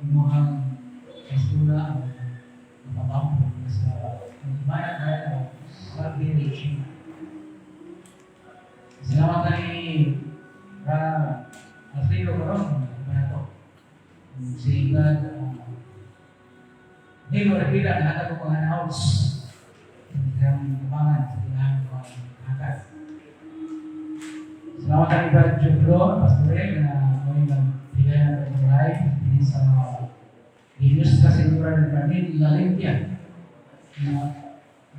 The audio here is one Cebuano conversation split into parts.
Imuhang pastura o mapabampo sa himaya tayo Rugby Regina. Salamat kay Ra Alfredo Coron, ba to? Si Brad Nilo Revilla, nahatag ko mga announce. Ang tabangan sa iyang mga hatag. Salamat kay Brad Jublo, Pastor, na may nagbigay na ng live din sa Nuestra Señora del Carmen, La Limpia. Na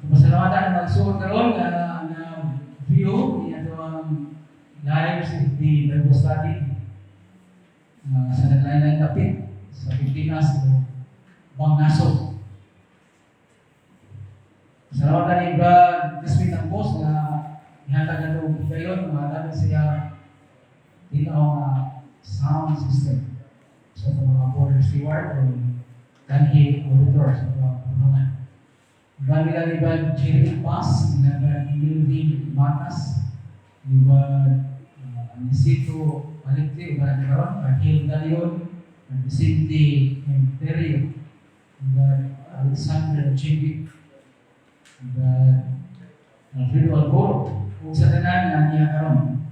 pasalamatan ang magsuot karon na na view ni ato ang live sa the Bible study sa naglain-laing dapit sa Pilipinas o Bang Nasod. Salamat ni Brad Crispin Tampos na ihatag na ito higayon mga gamit siya dito ang sound system sa mga border steward o kanhi auditor sa mga pulungan. Bali ni Brad Jerry Paz, ni Brad Melvin Matas, ni Brad Anisito Paligti, Brad Karon, Brad Hill Galion, Brad Vicente Imperio, Brad Alexander Chimbi, Brad Alfredo Alcoro, ug sa tanan nga niya karon.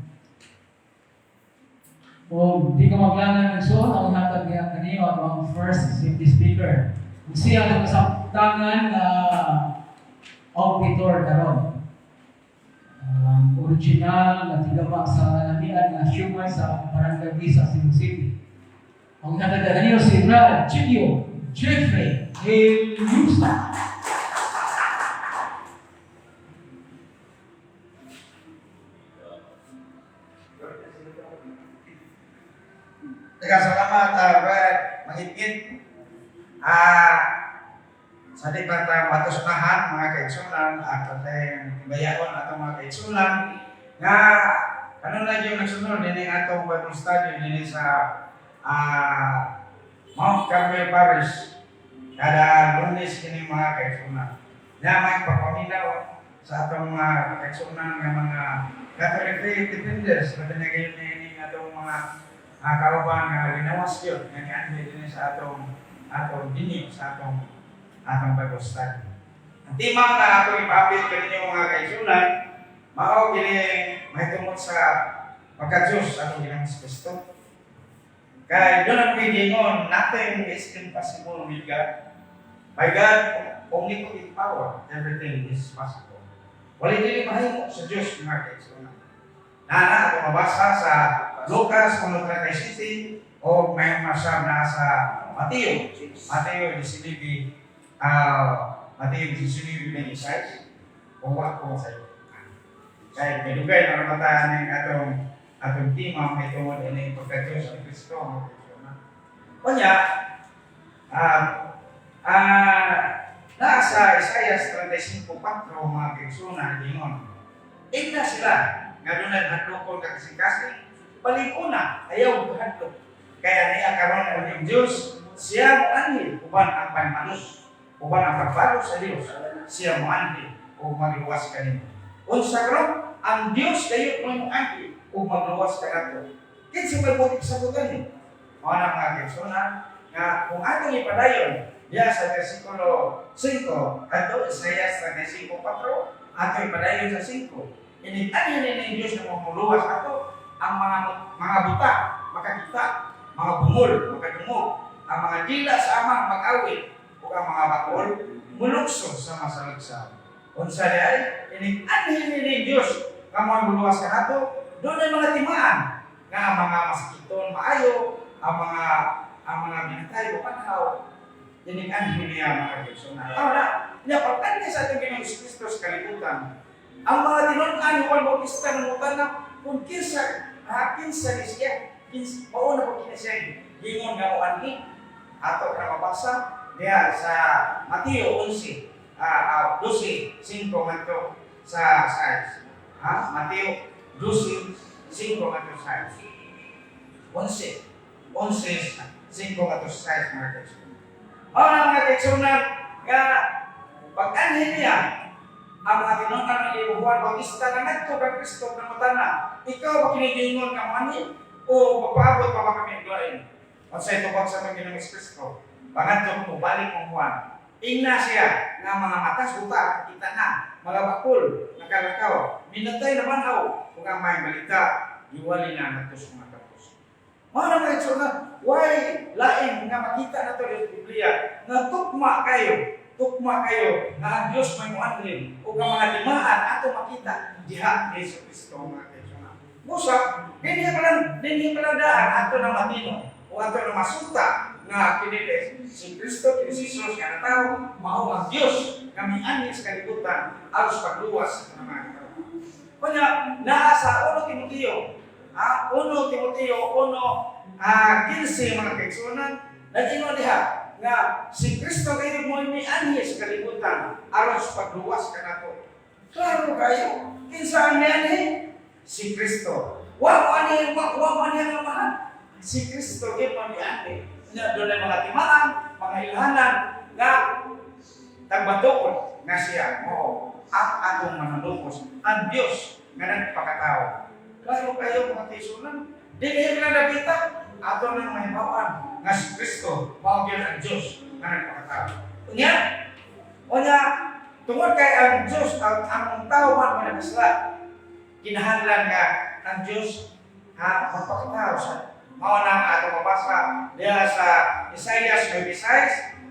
O di ko maglangan ng suot, ang hatag niya kaniyo ato ang first safety speaker. Ug siya ang kasabtangan na auditor karon. Ang original na tigama sa lamian nga siomai sa Barangay Gisa, Cebu City. Ang hatag kaniyo si Brad Chikio Jeffrey Elusa. Teka, salamat, Brad. Mangitngit. Sa di pa ta matusnahan, mga kaigsunan, at atay bayaon atong mga kaigsunan, nga kanunay yung nagsunod dinhi atong Bible study dinhi sa Mount Carmel Parish kada Lunes kini, mga kaigsunan. Na may papaminaw sa atong mga kaigsunan nga mga Catholic Faith Defenders, labi na gayon ni atong mga kauban nga ginawas yun nga nianhi dinhi sa atong atong dinyo sa atong atong Bible study. Ang tema nga atong ipapit kaninyo, mga kaigsunan, mao kini mahitungod sa pagka-Diyos atong Ginoong Kristo. Kay doon ang giingon, nothing is impossible with God. By God, omnipotent power, everything is possible. Wala dili mahimo sa Diyos, mga kaigsunan. Na ako mabasa sa Lucas 1:37 o may masab na sa Mateo. Mateo 19, Mateo 19:26 o wa ko sa kay medugay na ramatahan ng atong atong tema may tungod ini pagka-Diyos ni Kristo, mga kaigsunan. Unya, nasa Isaiah 35:4, mga kaigsunan, ingon. Ingna sila nga dunay hadlokon ka kasing-kasing, balikuna, ayaw hadlok. Kaya niya karon ang Diyos, siya mo anhi uban ang pagmalos, uban ang pagbalos sa Dios, siya mo anhi ug magluwas kanimo. Unsa karon ang Dios kayo mo anhi ug magluwas kanato? Kinsa may butik sa butan ni? Mao na, mga kaigsunan, nga kung atong ipadayon diya sa versikulo 5 adto Isaiah 35:4, ato ipadayon sa 5. Ini anhi ni Dios nga mamuluwas ato, ang mga mga buta makakita, mga bungol makadungog, ang mga dila sa amang mag-awit, ug ang mga bakol mulukso sama sa lagsaw. Unsa di ay ini anhi ni Dios nga mamuluwas kanato? Doon ay mga timaan nga ang mga masakiton maayo, ang mga binatay mapanhaw. Ini anhi niya, mga kaigsunan. Tama na. Niya pagkanhi sa atong Ginoong Kristo sa kalibutan. Ang mga tinunan ni Juan Bautista nangutan na kung kinsa ha, kinsa ni siya, kinsa mao na po kini siya gingon nga moanhi. Ato na mabasa diha sa Mateo 11 12:5 ngadto sa 6. Ha? Mateo 12:5 ngadto 6. 11 11 5 ngadto 6, mga kaigsunan. Mao na, mga kaigsunan, nga pag-anhi niya, ang mga tinunan ni Juan Bautista na ngadto kang Kristo nangutana, "Ikaw ba kini giingon nga moanhi o magpaabot pa ba kami og lain?" Unsay tubag sa atong Ginoong Kristo? Pangadto mo balik mo Juan. Ingna siya nga mga matas buta kita na, mga bakul nakalakaw, minatay na banhaw ug ang may balita giwali na ngadto sa mga kapos. Mao na, mga igsoon, why lain nga makita nato sa Biblia nga tukma kayo nga ang Dios may muanhin ug ang mga timaan ato makita diha ni Jesu Kristo, mga kaigsoon. Busa, dinhi pa lang daan ato na matino o ato na masuta nga kini si Kristo, kini si Jesus nga natawo, mao ang Dios nga mianhi sa kalibutan aros pagluwas sa mga katawhan. Kunya, naa sa 1 Timoteo, 1 Timoteo 1 15, mga kaigsuonan, nag-ingon diha nga si Kristo kay mo mianhi sa kalibutan aros pagluwas kanato. Klaro kayo, kinsa ang mianhi? Si Kristo. Wa mo ani ang Amahan. Si Kristo kay mo mianhi. Nya dunay mga timaan, mga ilhanan nga tagbatuon nga siya mao ang atong manunubos, ang Dios nga nagpakatao. Klaro kayo, mga kaigsuonan, dinhi na nakita ato nang mahibaw-an nga si Kristo mao gyud ang Dios nga nagpakatao. Unya, tungod kay ang Dios ang tao man may nakasala, kinahanglan nga ang Dios ha magpakatao sa mao na ang ato mabasa diha sa Isaiah 56,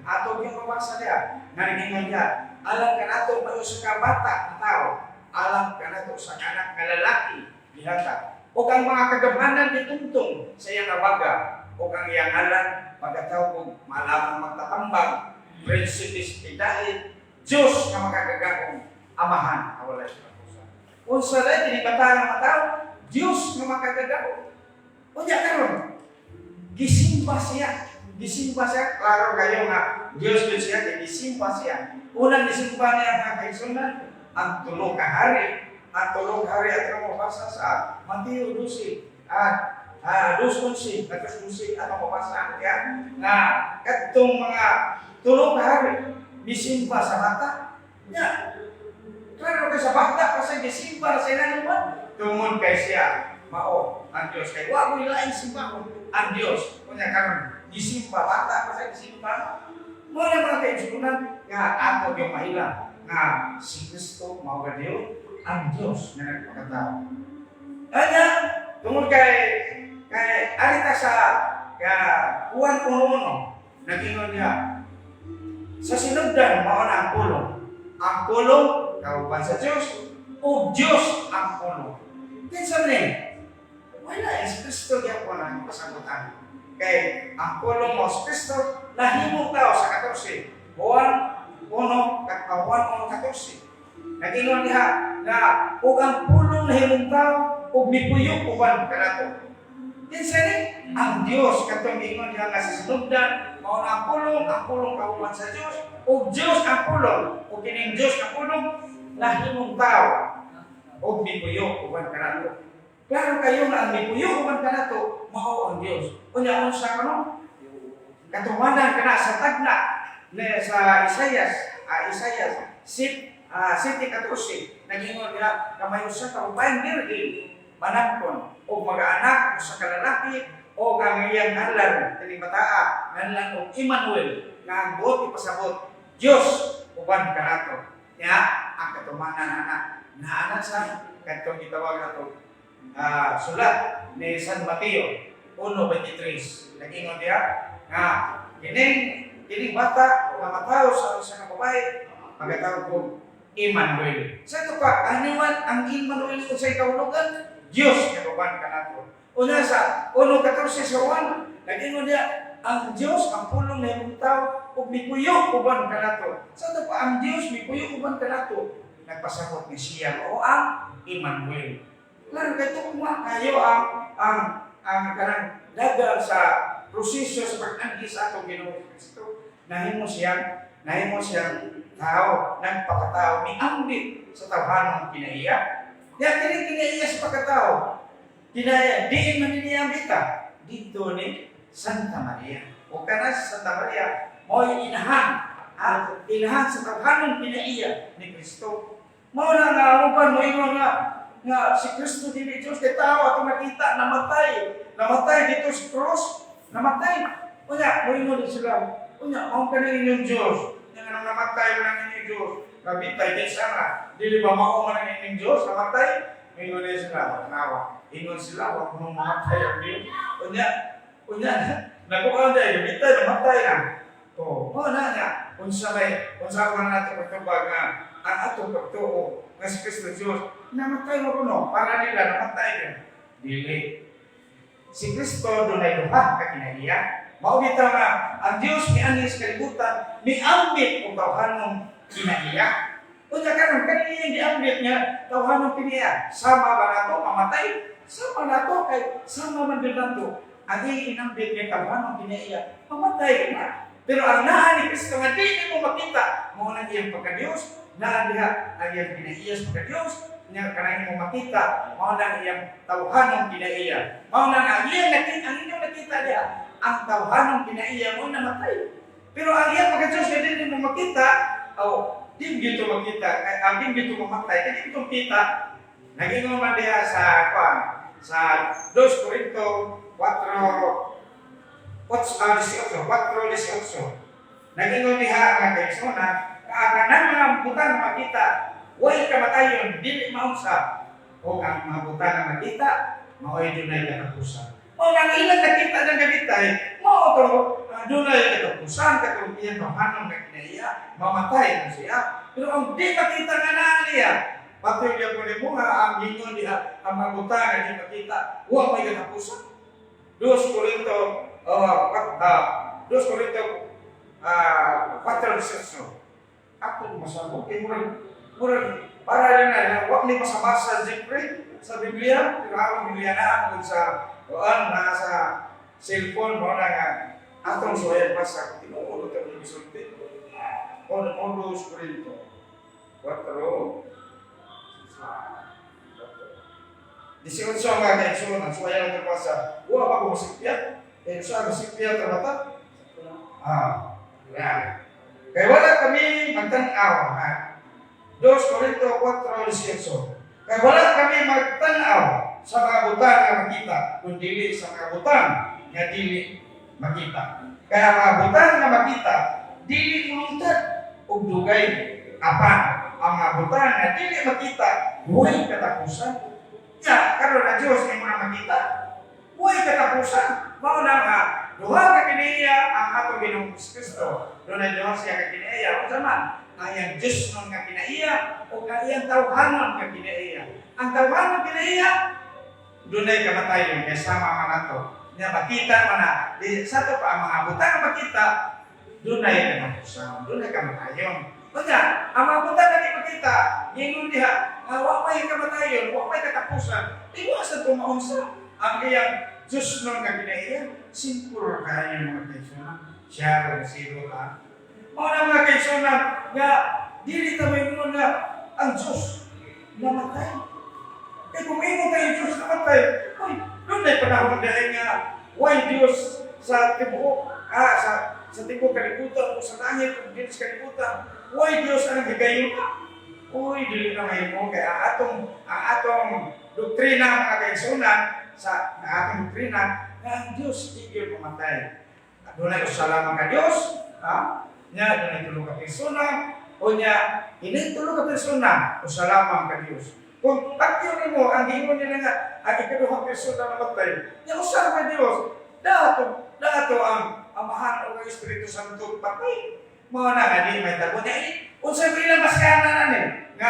ato yung mabasa diha nga nagingon diha, alang kanato may usa ka bata nga tao, alang kanato sa anak nga lalaki gihatag, ug ang mga kagamhanan ditungtong sa iyang abaga, ug ang iyang ngalan pagkatawag og Maalamong Magtatambag, Prinsipe sa Pagdait, Diyos nga Makagagahom, Amahan nga Walay Katapusan. Unsa dai kini bata nga matawo? Diyos nga Makagagahom. Unya karon, gisimba siya. Gisimba siya, klaro kayo nga Diyos gyud siya, kay gisimba siya. Unang gisimba niya, mga kaigsuonan, ang tulo ka hari. Ang tulo ka hari at mabasa sa Mateo 12 at 2:11, at 11 at mabasa niya nga kadtong mga tulo ka hari misimba sa bata. Nya, klaro kay sa bata kasi gisimba sa ilang tungod kay siya mao ang Dios, kay wa mo'y laing simbahon ang Dios. Unya karon gisimba, bata pa sa gisimba mo na, mga kaigsuonan, nga ato yung mahila nga si Kristo mao ba Dios ang Dios nga nagpakatao. Anya tungod kay arita sa ka Juan 1:1, nag-ingon niya sa sinugdan mao na ang Pulong, ang Pulong kauban sa Dios ug Dios ang Pulong. Kinsa ni? Wala, si Kristo gyapon ang pasabutan. Kay ang Pulong mo si Kristo nahimong tao sa 14. Juan 1 kat Juan 1:14. Nag-ingon diha nga ug ang Pulong nahimong tao ug mipuyok uban kanato. Kinsa ni? Ang Dios. Katong ingon diha nga sa sinugdan mao na ang Pulong kauban sa Dios ug Dios ang Pulong, ug kining Dios ang Pulong nahimong tao ug mipuyok uban kanato. Klaro kayo nga ang mipuyok uban kanato mao ang Dios. Unya unsa kano? Katumanan kana sa tagna ne sa Isaias, Isaias 7:14, nagingon niya nga may usa ka babaeng birhen manangkon og mag-anak usa ka lalaki o ang iyang ngalan kining bataa ngalan og Emmanuel, nga ang buot ipasabot, Dios uban kanato. Nya ang katumanan ana naana sa kadtong gitawag nato sulat ni San Mateo 1:23. Nag-ingon diha nga kining kining bata nga matawo sa usa ka babae magatawag og Emmanuel. Sa ito pa, aniwan ang Emmanuel unsay kahulugan? Dios nga uban kanato. Una sa 1:14 sa Juan, nag-ingon niya, ang Dios ang Pulong na tao ug mipuyok uban kanato. Sa ito pa, ang Dios mipuyok uban kanato. Nagpasabot ni siya o ang Emmanuel. Klaro kay tukma kayo ang kanang dagan sa proseso sa pag-anhi sa atong Ginoong Kristo. Nahimo siyang tao, nagpakatao, miambit sa tawhanong kinaiya. Ya kini kinaiya sa pagkatao. Kinaiya, diin man niya ambita dito ni Santa Maria. O kana sa Santa Maria, mo'y inahan, inahan sa tawhanong kinaiya ni Kristo. Mao na nga uban mo ingon nga nga si Kristo dili Diyos kay tao ato nakita namatay, namatay dito sa cross. Namatay. Unya, moingon din sila. Unya, mao kani inyong Diyos. Unya nga nang namatay man ang inyong Diyos. Kabitay kinsa na. Dili ba mao man ang inyong Diyos? Namatay? Moingon din sila, tanawa. Ingon sila, wa kuno mamatay ang Diyos. Unya, unya, nakuha dahil, kabitay, namatay na. Oh, mao na niya. Unsa man nato pagtubag nga ang atong pagtuo nga si Kristo Diyos namatay mo kuno para nila namatay yun. Dili. Si Kristo dunay duha ka kinaiya. Mao bitaw nga ang Dios mianhi sa kalibutan, miambit og tawhanong kinaiya. Unya karon kani giambit nga tawhanong kinaiya, sama ba nato mamatay? Sama nato kay sama man gyud nato. Ang iyang inambit nga tawhanong kinaiya, mamatay na. Pero ang naa ni Kristo nga dili mo makita, mao nang iyang pagka-Dios, naa diha ang iyang kinaiya sa pagka-Dios, nya kanang mo makita, mao nang iyang tawhanong kinaiya. Mao nang ang iyang nakita, ang inyong nakita diha, ang tawhanong kinaiya mo namatay. Pero ang iyang pagka-Dios nga dili mo makita, oh, di gito makita, kay ang di gito mamatay, kay di gito makita. Nagingon man diha sa kuan, sa 2 Corinto 4 8, 18, 4, 18. Nagingon diha nga kaigsoona, ang kanang mga butang nga makita, way kamatayon, dili maunsa. O ang mga butang nga makita, mao'y dunay katapusan. Mao nang ilang nakita ng gabitay, mao to dunay katapusan, katong iyang tawhanon nga kinaiya, mamatay na siya. Pero ang di makita nga naa niya, patuloy gyapon nimo nga ang gingon diha, ang mga butang nga di makita, wa may katapusan. 2 Corinto 2 Corinto 4:18. Ako masabot kay murag murag para rin na wa ni masabasa Jeffrey sa Biblia, pero ang Biblia na ako sa kuan na sa cellphone mo na nga atong suwayan basa tinuod ka ng gisulti. On 2 Corinto 4 18 nga kaigsoon, suwayan ang basa. Wa pa ko masipya. Eh, sa masipya ta mata. Ah, yan. Kaya wala kami magtanaw. Ha? 2 Corinto 4:18. Kaya wala kami magtanaw sa mga butang nga makita, kun dili sa mga butang nga dili makita. Kaya mga butang nga makita, dili mulungtad og dugay, apan ang mga butang nga dili makita, way katapusan. Ya, karon na Dios ay mga makita, way katapusan. Mao na nga duha ka kinaiya ang atong Ginoong Kristo. Dunay duha siya ka kinaiya. Unsa man? Ang iyang Diyos nun nga kinaiya o ang iyang tawhanon nga kinaiya. Ang tawhanon kinaiya, dunay kamatayon kay sama man nato. Nya makita man na di sa to pa ang mga butang nga makita, dunay katapusan, dunay kamatayon. Unya, ang mga butang nga di makita, gingon diha nga wa may kamatayon, wa may katapusan. Di wa sa tumaunsa ang iyang Diyos nun nga kinaiya. Simple kayo, mga kaigsunan. Siya rin zero ka. Mao na, mga kaigsunan, nga dili ta may nga ang Diyos namatay. Kaya kung ingon tayo Diyos namatay, uy, dunay panahon dahil nga way Diyos sa tibuok, sa tibuok kalibutan o sa langit o dili sa kalibutan, way Diyos ang higayon. Uy, dili na mahimo kaya ang atong doktrina, mga kaigsunan, sa ang atong doktrina nga ang Diyos di gyud mamatay. At dunay usa lamang ka Diyos, ha? Nya dunay tulo ka persona, o nya ini tulo ka persona, usa lamang ka Diyos. Kung patyo nimo ang giingon nila nga ang ikaduhang persona namatay, nya usa ka Diyos, dato dato ang Amahan o ang Espiritu Santo patay. Mao na nga di may tabo niya. Eh, unsa may ilang maskana na ni nga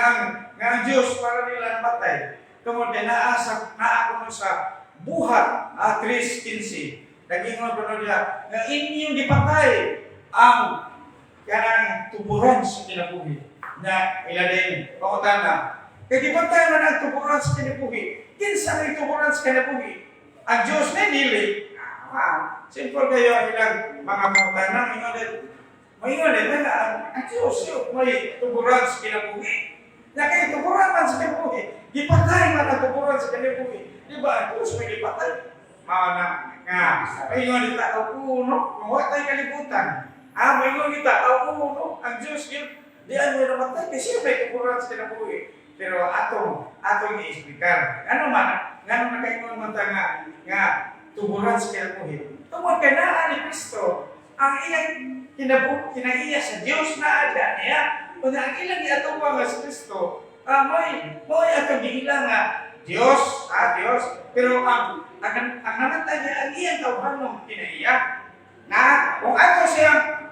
ang Diyos para nila namatay. Tungod kay naa kuno sa Buhat 3:15. Nagingon kuno niya nga inyong gipatay ang kanang tuburan sa kinabuhi. Na ila din pangutana. Kay gipatay man ang tuburan sa kinabuhi. Kinsa may tuburan sa kinabuhi? Ang Diyos ni dili. Ah, simple kayo ang ilang mga pangutana. Maingon din na ang Diyos yun, may tuburan sa kinabuhi. Na kay tuburan man sa kinabuhi, gipatay man ang tuburan sa kinabuhi. Di ba ang Diyos may gipatay? Mao na nga, maingon kita, aw uno, wa tay kalibutan. Ah, maingon kita, aw uno, ang Diyos yun, di ay mo namatay, kasi may tuburan sa kinabuhi. Pero atong i-explicar. Ano man, ngano nakaingon man ta nga tuburan sa kinabuhi? Tungod Tungod kay naa ni Kristo, ang iyang kinaiya sa Dios naa diha niya. Unya ang ilang giatubang nga si Kristo, may atong giila nga Dios, Dios. Pero ang namatay niya, ang iyang tawhanong kinaiya. Na kung ato siyang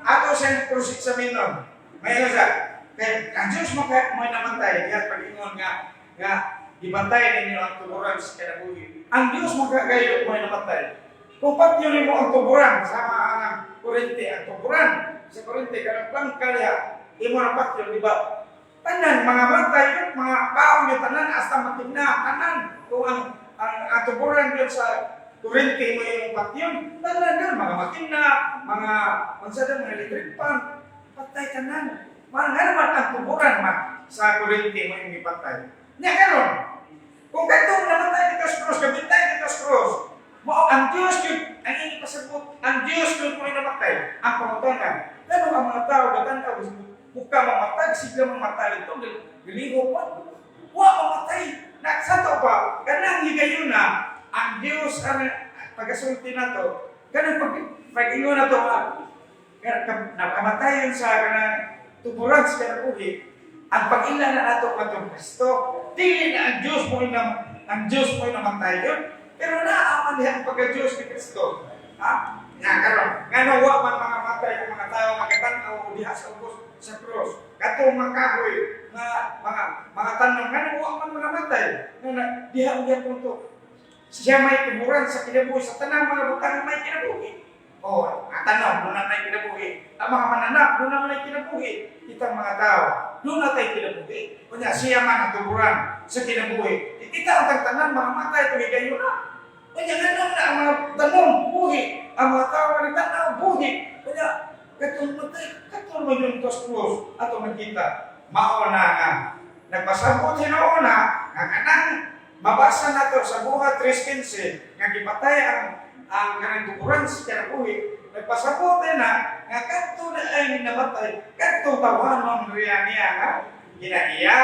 cross-examinon, may sa kay ang Dios mo kay mo namatay diha pag-ingon nga nga gibantay ninyo ang tuburan sa kinabuhi. Ang Dios mo kagayo mo namatay. Kung patyo nimo ang tuburan sama ang kuryente, ang tuburan sa kuryente kanang plangka diha, imo na patyo, di ba? Tanan mga matay yun, mga baong yung tanan hasta matina tanan kung ang tuburan yun sa kuryente mo yung patyon, tanan yun, mga makina, mga unsa daw, mga electric fan, patay tanan. Mga nga naman ang tuburan ma sa kuryente mo yung ipatay. Nya karon, kung katong namatay dito sa cross, gabintay dito sa cross, mao ang Dios yun, ang inyong pasabot, ang Dios yun mo namatay. Ang pangutana, ngano ang mga tao gatan-aw, buka mamatay, sigla mamatay ito, giliho pa. Wa mamatay. Na, sa to pa, kanang higayon na, ang Dios, ang pagasulti na to, kanang pag-ingon na to, nakamatayon sa kanang tuburan sa kinabuhi, ang pag-ila na nato katong Kristo, dili na ang Dios mo na ang Dios mo namatay yun, pero naa man diha ang pagka-Dios ni Kristo. Ha? Nga karon, ngano wa man mga matay ang mga tao magatan-aw diha sa ubos sa cross. Katong mga kahoy nga mga tanom ngano wa man mga matay nga na, diha gyapon to. Siya may tuburan sa kinabuhi sa tanang mga butang may kinabuhi. Oh, ang tanom, doon na may kinabuhi. Ang mga mananap, doon na may kinabuhi. Kitang mga tao, doon na tayo kinabuhi. Kunya, siya man ang tuburan sa kinabuhi. Kita ang tanan, mga matay, tuloy kayo na. Kunya, ganun na ang mga tanom, buhi. Ang mga tao, ang tanaw, buhi. Kunya, katong matay, katong mo yung tos cross, ato makita. Mao na nga. Nagpasabot hinuuna, nga kanang mabasa nato sa Buhat 3:15 nga gipatay ang kanang tuburan sa kinabuhi, nagpasabot na nga kadto na ay namatay, kadto tawanon riya niya nga ginaiya.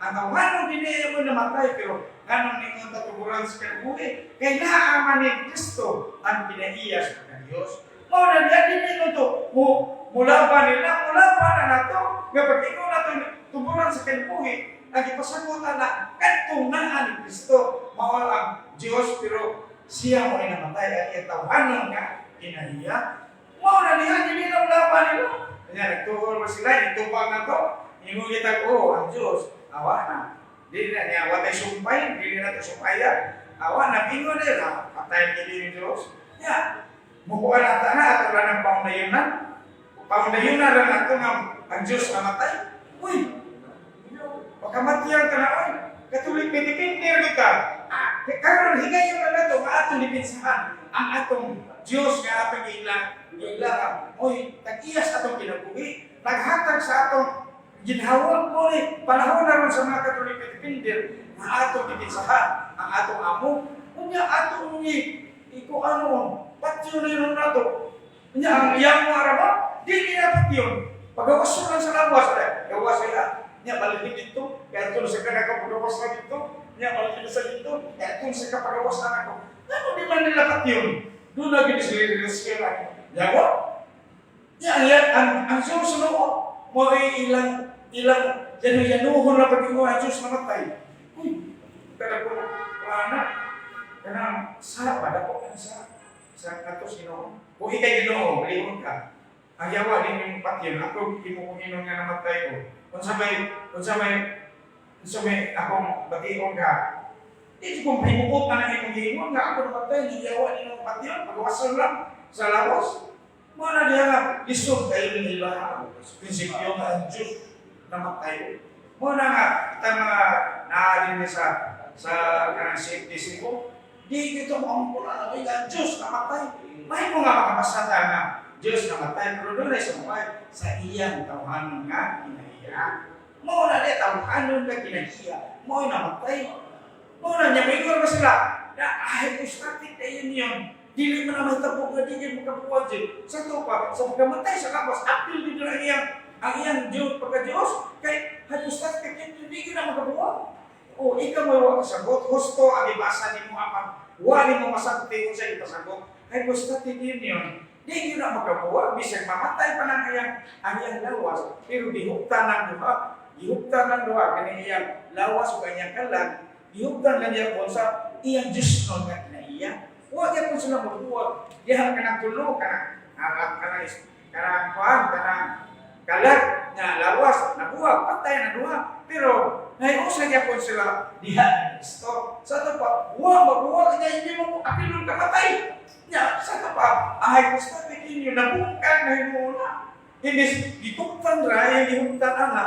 Ang tawanon dinhi mo namatay, pero nganong ningon ta tuburan sa kinabuhi? Kay naa man ni Kristo ang kinaiya sa Dios. Mao na diha dili to mo mulaban nila, mulaban na nato nga pag-ingon nato tuburan sa kinabuhi, ang ipasabot na kadtong naa ni Kristo mao ang Dios, pero siya mo ay namatay, ang iyang tawhanon nga kinaiya. Mao na diha dili na mulaban nila. Kanya nagtuhol mo sila, itupag na to. Ingon kita, oh, ang Dios, awa na. Dili na niya, watay sumpay, dili na to sumpaya. Awa na, ingon nila, patay dili yung Dios. Ya, mukuha na ta na, ato lang ang paunayunan. Paunayunan lang ato nga ang Dios namatay. Uy, pagkamatyan ka na, oy, Katolik Pilipinir kita. Ah, karon higayon na nato nga atong dipinsahan ang atong Dios nga atong ila ila oy tag-iyas atong kinabuhi, naghatag sa atong ginhawa mo ni panahon na ron sa mga Katolik Pilipinir nga atong dipinsahan ang atong amo. Unya atong ni iko ano patyo na yun nato. Unya ang iyang mo araba dili na patyon, pagawas lang sa lawas eh gawas sila nya balikin dito kaya tulo sa kanaka pagawas na dito nya balikin sa dito kaya tulo sa kapagawas na ako. Ano di man nila patyon doon na gini sila sila yawa nya ang ang Diyos no mo ay ilang ilang yanu-yanuhon na pag-ingon ang Diyos namatay. Uy, kada ko ana kanang sa ba dako kan sa kato Ginoo. Kung ikay Ginoo, lihon ka. Ang yawa din yung patyon, ako imo kong inon nga namatay ko. Unsa may akong bation ka? Di ko mahimuot na nang imong giingon nga ako namatay, ni yawa ni nung patyon, pagawasan lang sa lawas. Mao na diha nga lisod kayo nila prinsipyo nga ang Diyos namatay. Mao na nga kitang mga naa din sa kanang safety ko, di ito mo ang pula na ang Diyos namatay. May mo nga makabasa ta nga Diyos namatay, pero doon ay sumapay sa iyang tawhanon nga kinaiya. Mao na diha tawhanon nga kinaiya, mao namatay. Mao na niya, may ba sila na hypostatic na yun yun. Dili man na mahitabo nga di makabuwag dyan. Sa to pa, sa pagkamatay sa lawas, apil din na ang iyang Diyos pagka Diyos, kay hypostatic yun, di na makabuwag. O, ikaw mo wa kasagot, husto ang ibasa nimo apan wa nimo masabti kung sa ipasagot. Hypostatic union, di yun na makabuwag, bisag mamatay pa ng ang iyang lawas, pero gihuptan ng duha. Gihuptan ng duha, kani iyang lawas ug ang iyang kalag, gihuptan lang niya kung sa iyang Diyos no nga kinaiya. Wa gyapon sila mabuwag. Diha kanang tulo, kanang kanang kanang kanang kuan, kanang kalag nga lawas, nabuwag, patay na duha. Pero nahiusa gyapon sila diha ni Kristo. Sa ato pa, wa mabuwag niya, hindi mo apilon kamatay. Nya, sa ato pa, ang hypostatic union, nabungkag na hinuuna. Imbis, gihuptan ra, gihuptan ana.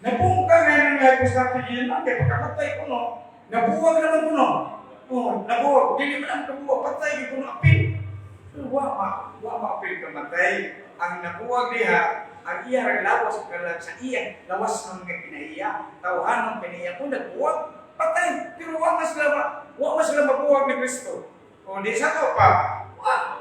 Nabungkag na yung hypostatic union, kay pagkamatay ko no, nabuwag naman ko no. Oh, nabuwag, dili man ang kabuwag, patay, di ko no apil. Pero wa ma apil kamatay. Ang nabuwag diha, ang iya ra lawas kalag sa iya, lawas ng mga kinaiya, tawhan ng kinaiya kung nagbuwag, patay. Pero wa man sila mabuwag ni Kristo. O di sa to pa,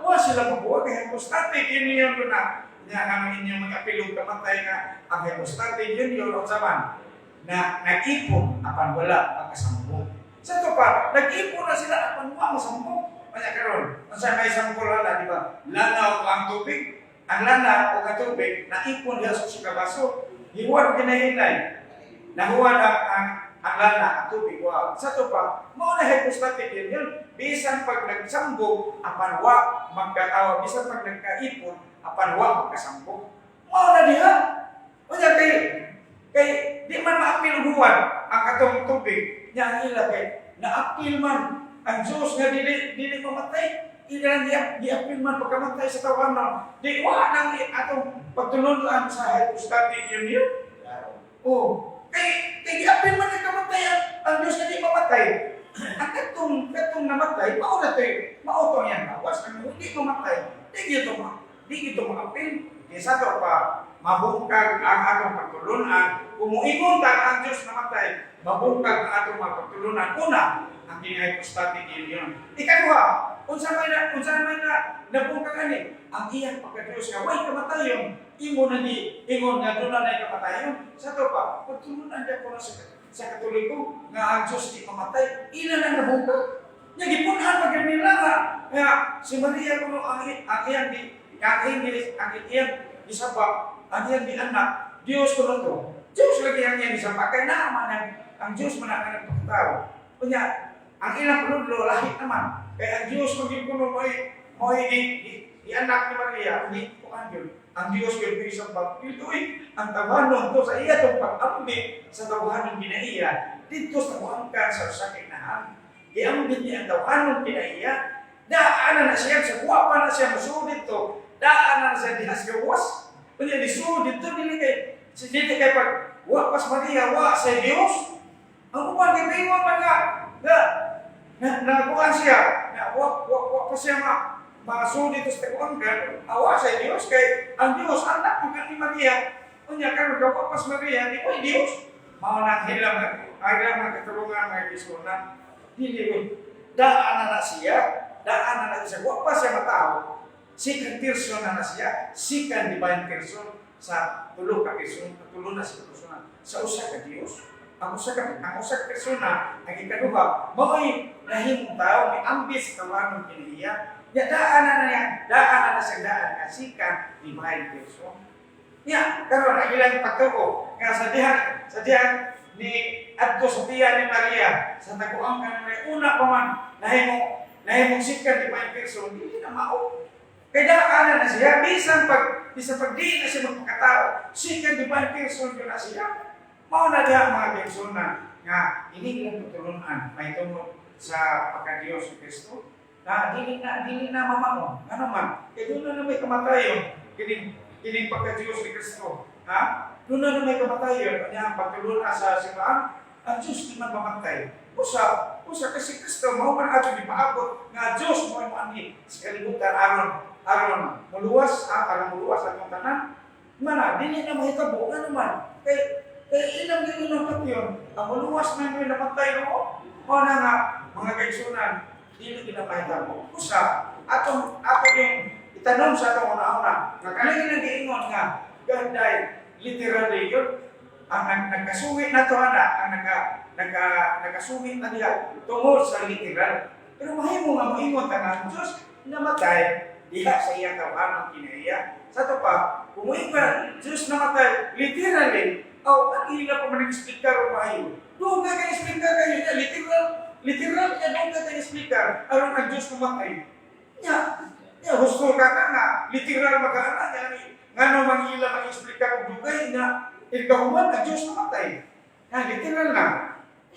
wa sila mabuwag kay hypostatic union ko na. Nya ang inyong mga pilong kamatay nga ang hypostatic union o man na nag-ipon apan wala magkasambong. Sa to pa, nag-ipon na sila apan wa masambong. Kanya karon, unsa may sampol ana, di ba? Lanaw ang tubig. Ang lanaw o ang tubig, naipon diha sa usa ka baso. Hiwar ginahinay. Nahuwan ang lana, ang tubig, wa. Sa to pa, mao na hypostatic union. Bisan pag nagsambog, apan wa magkatawa. Bisan pag nagkaipon, apan wa magkasambog. Mao na diha. Unya kay di man maapil og huwan ang katong tubig. Nya ang ila kay naapil man ang Diyos nga dili dili mamatay. Ila niya giapil man pagkamatay sa tawanan. Di wa nang atong pagtulon-an sa hypostatic union. Oh, kay kay giapil man ang kamatay ang Diyos nga di mamatay. Ang katong katong namatay, mao na to, mao to yan lawas ang hindi mamatay. Di gyud to maapil. Kay sa to pa mabungkag ang atong pagtulunan. Kung moingon ta ang Diyos namatay, mabungkag ang atong mga pagtulunan. Una, ang hypostatic union. Ikaduha, unsa may na nabungkag ani? Ang iyang pagka-Diyos nga way kamatayon, imo na di ingon nga doon na kamatayon. Sa to pa, pagtulunan dia ko na sa Katoliko nga ang Diyos di mamatay, ila na nabungkag. Nya gipunhan man gyud nila nga si Maria kuno ang iyang di ang iyang gisaba, ang iyang di anak, Diyos kuno to. Diyos lagi ang iyang gisaba kay naa man ang Diyos man ang nagpakatao. Unya, ang ilang panudlo lahi naman. Kay ang Diyos man gyud kuno mo'y di anak ni Maria, di kuan gyud. Ang Diyos gyud gisaba. Dito ang tawanon to sa iya tong pag-ambit sa tawhanon kinaiya didto sa buangkan sa usa ka inahan. Giambit niya ang tawhanon kinaiya. Daan na siya sa kuha pa na siya musulod dito. Daan na siya diha sa gawas. Unya disulod dito dili kay pag wa pas Maria wa sa Dios. Ang uban kay ingon man nga na na nakuha siya na wa pa siya ma masulod dito sa taguangkan, awa sa Dios kay ang Dios anak man ni Maria. Unya karon gawa pas Maria di ko Dios. Mao na ang ilang mga katulungan, mga igsuonan. Dili ko daan na na siya, daan na na siya, wa pa siya matao. Second person na na siya, second divine person sa tulo ka person, tulo na sa persona sa usa ka Dios. Ang usa ka persona ang ikaduha, mao'y nahimong tao, may ambit sa tawanon kinaiya. Ya daan na na niya, daan na na siya daan nga second divine person. Ya, karon ang ilang pagtuo nga sa diha ni adto sa tiyan ni Maria sa taguang kan may una pa man nahimong second divine person, dili na mao. Kay daan na siya bisan pag di na siya magpakatao, second divine person yun na siya. Mao na diha, mga persona, nga ini ilang pagtulunan may tungod sa pagka-Diyos ni Kristo na dili na mamao. Ngano man? Kay doon na may kamatayon kining kining pagka-Diyos ni Kristo. Ha? Doon na may kamatayon. Kanya ang pagtulunan sa simbahan, ang Diyos di man mamatay. Usa, usa kasi Kristo mao man ato gipaabot nga Diyos mo mo anhi sa kalibutan aron aron muluwas ha, aron muluwas atong tanan. Mana dili na mahitabo, ngano man? Kay kay ilang gyud ng patyon, ang muluwas man mo namatay no. Mao na nga, mga kaigsunan, dili gid na mahitabo. Usa, atong ato yung itanom sa atong una-una nga kanang ilang giingon nga God died literally yun ang nagkasuwi na to ana ang nagka nagkasuwi na diha tungod sa literal, pero mahimo nga moingon ta nga ang Diyos namatay diha sa iyang tawhanong kinaiya. Sa ato pa, kung ka Diyos namatay, literally, aw, ang ila pa man nag-explicar o maayo. Doon ka kay explicar kayo niya, literal, literal niya doon ka kay explicar, aron ang Diyos namatay. Nya, nya husto ka ka nga, literal makaana niya, ngano mang ila mag-explicar og dugay nga, ikahuman ang Diyos namatay. Nga, literal na.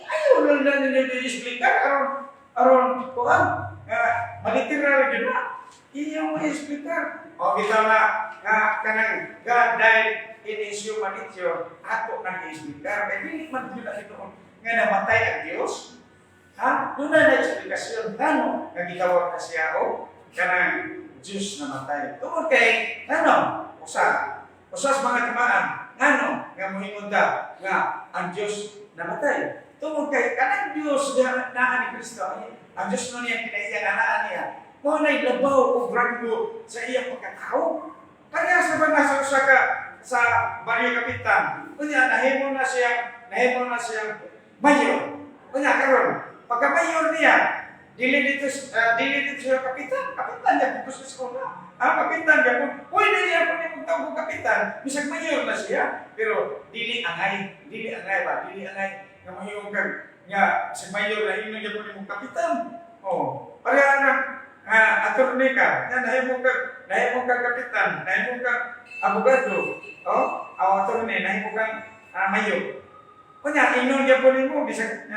Ayaw lang na ninyo i-explicar aron aron kuan nga maliteral gyud na. Iyang ma-explicar. O kita na nga kanang God died in His human nature, ato nang i-explicar. Kay dili man gyud na tinuod nga namatay ang Dios. Ha? Doon na na-eksplikasyon ngano nga gitawag na siya o kanang Diyos namatay. Tungod kay ngano usa usa sa mga timaan ngano nga moingon ta nga ang Diyos namatay. Tungod kay kanang Diyos nga naa ni Kristo, ang Diyos no niya kinaiya nga naa niya, mao na'y labaw og ranggo sa iyang pagkatao. Kaya sa ba nasa usa ka sa baryo kapitan, unya nahimo na siyang mayor. Unya karon, pagka mayor niya, dili dito siya kapitan, kapitan niya dito sa eskwela. Ang kapitan gyapon, pwede niya po niya tawag og kapitan, bisag mayor na siya, pero dili angay ba, dili angay nga mahimong kag nga bisag mayor na ingnon gyapon nimong kapitan. Oh, pareha na nga attorney ka, nga nahimo kag kapitan, nahimo kag abogado, oh, aw attorney, nahimo kang mayor. Kunya ingnon gyapon nimo bisag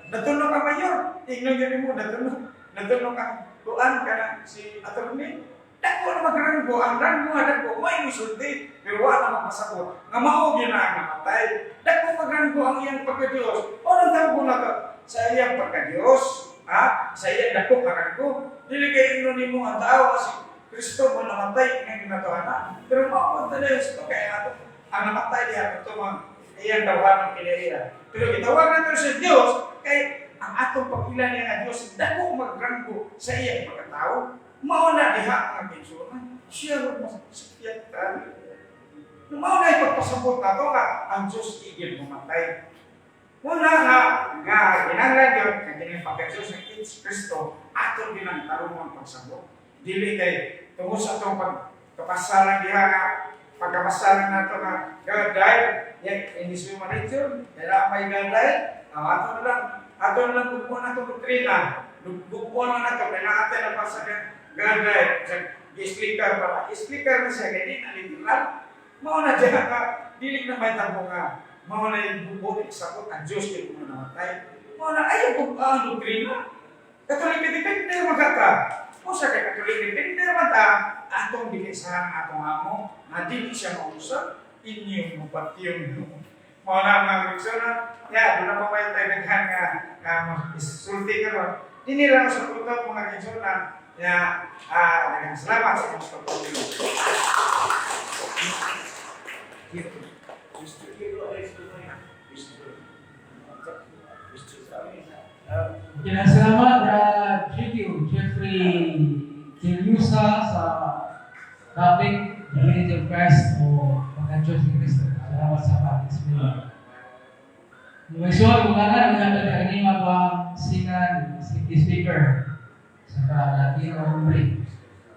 natuno ka mayor, ingnon gyud nimo natuno ka kuan ka na si attorney. Dako na magranggo, ang ranggo nga dako, may musulti, pero wala na magpasabot. Nga mao gyud na ang namatay. Dako magranggo ang iyang pagka-Diyos. O nang tawag na ka sa iyang pagka-Diyos, ha? Sa iyang dako nga ranggo. Dili kay ingnon nimo ang tao si Kristo mo namatay nga ginatuana. Pero mao man tayo sa kay ato ang namatay diha kato ang iyang tawhanong kinaiya. Pero gitawag nato sa Dios kay ang atong pagpila niya nga Dios dako magranggo sa iyang pagkatao. Mao na diha ang kinsunan. Siya ro mas sakyan. Mao na ipagpasabot nato nga ang Dios igil mamatay. Mao na nga nga kinahanglan gyud nga kining pagka-Dios ng Kristo aton ginang tarungon pagsabot. Dili kay tungod sa atong pagkapasaran diha nga pagkapasaran nato nga God died yet in His human nature, kaya may God died, ang ato na lang bugbuan nato doktrina, bugbuan na nato, kaya natin ang pasagan, God died, sa i-explicar para, i-explicar na siya, kaya di na literal, mao na diya ka, dili na may tabo nga, mao na yung bubuo, isabot, ang Diyos kay kung namatay, mao na ayaw bugbuan ang doktrina. Katolik Defender magkata, o sa kay Katolik Defender man ta, atong dilisahan ang atong amo, nga dili siya mausap, inyong mapatyon. Mao na mga kaigsoon, ya, doon na pa may tayo daghan nga nga sulti karon. Dini lang sa puto mga kaigsoon, ya, daghang salamat sa inyong pagpatuloy. Mr. Mr. Mr. Kinasalamat GQ Jeffrey Kiliusa sa topic Divinity of Christ o pagka-Diyos ni Cristo. Salamat sa pag-explain. Mga so, kung nga nga nga nga ang sinan city speaker sa Latino Hombre.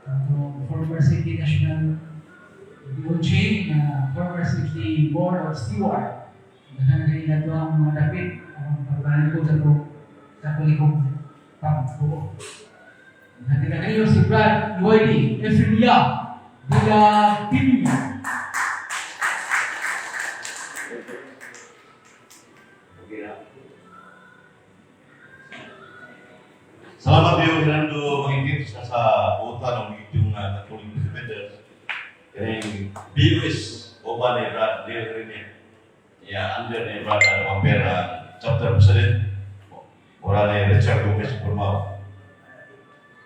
Ang former City National DOJ na former City Board of Steward. Daghan kay ito ang mga dapit ang pagpanalipod sa itong Katolikong pagbuo. Natin na kayo si Brad Yoeli Efremia Villa Pini. Okay na. Salamat kayo, Fernando Mangingit sa buta ng inyong Catholic Defenders. Kaya BOS o ba ni Brad Neil Rene. Ya, under ni Brad Pampera, chapter president. Ora ni Richard Gomez Purmao.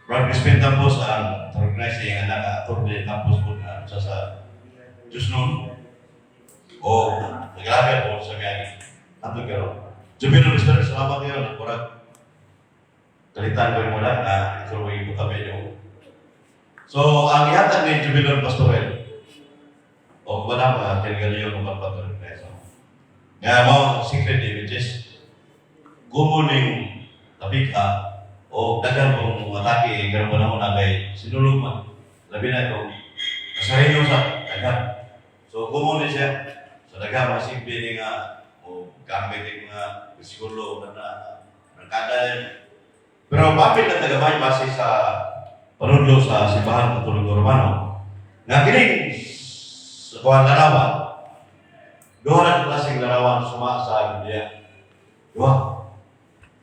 Brad Crispin Campos ang organize ang anak attorney Campos po na sa Diyos noon. O naglaga po sa mga atong karon. Jubilo Mr. Salamat kayo. Murag kalitan ko yung muna na ituloy ko kami yung. So, ang ihatag ni Jubilon Pastorel, o wala mga kailangan yung mga patuloy. Nga mo, secret ni which is, gumuning tapika, O daghan kong atake karong panahon na kay sinulog man. Labi na kung kasarino sa daghan. So common ni siya. Sa daghan mga simple ni nga o gamit ni mga bersikulo na na barkada yan. Pero papil na tagamay base sa panudlo sa Simbahan Katoliko Romano nga kining sa kuan larawan, duha na klaseng larawan suma sa Biblia. Duha.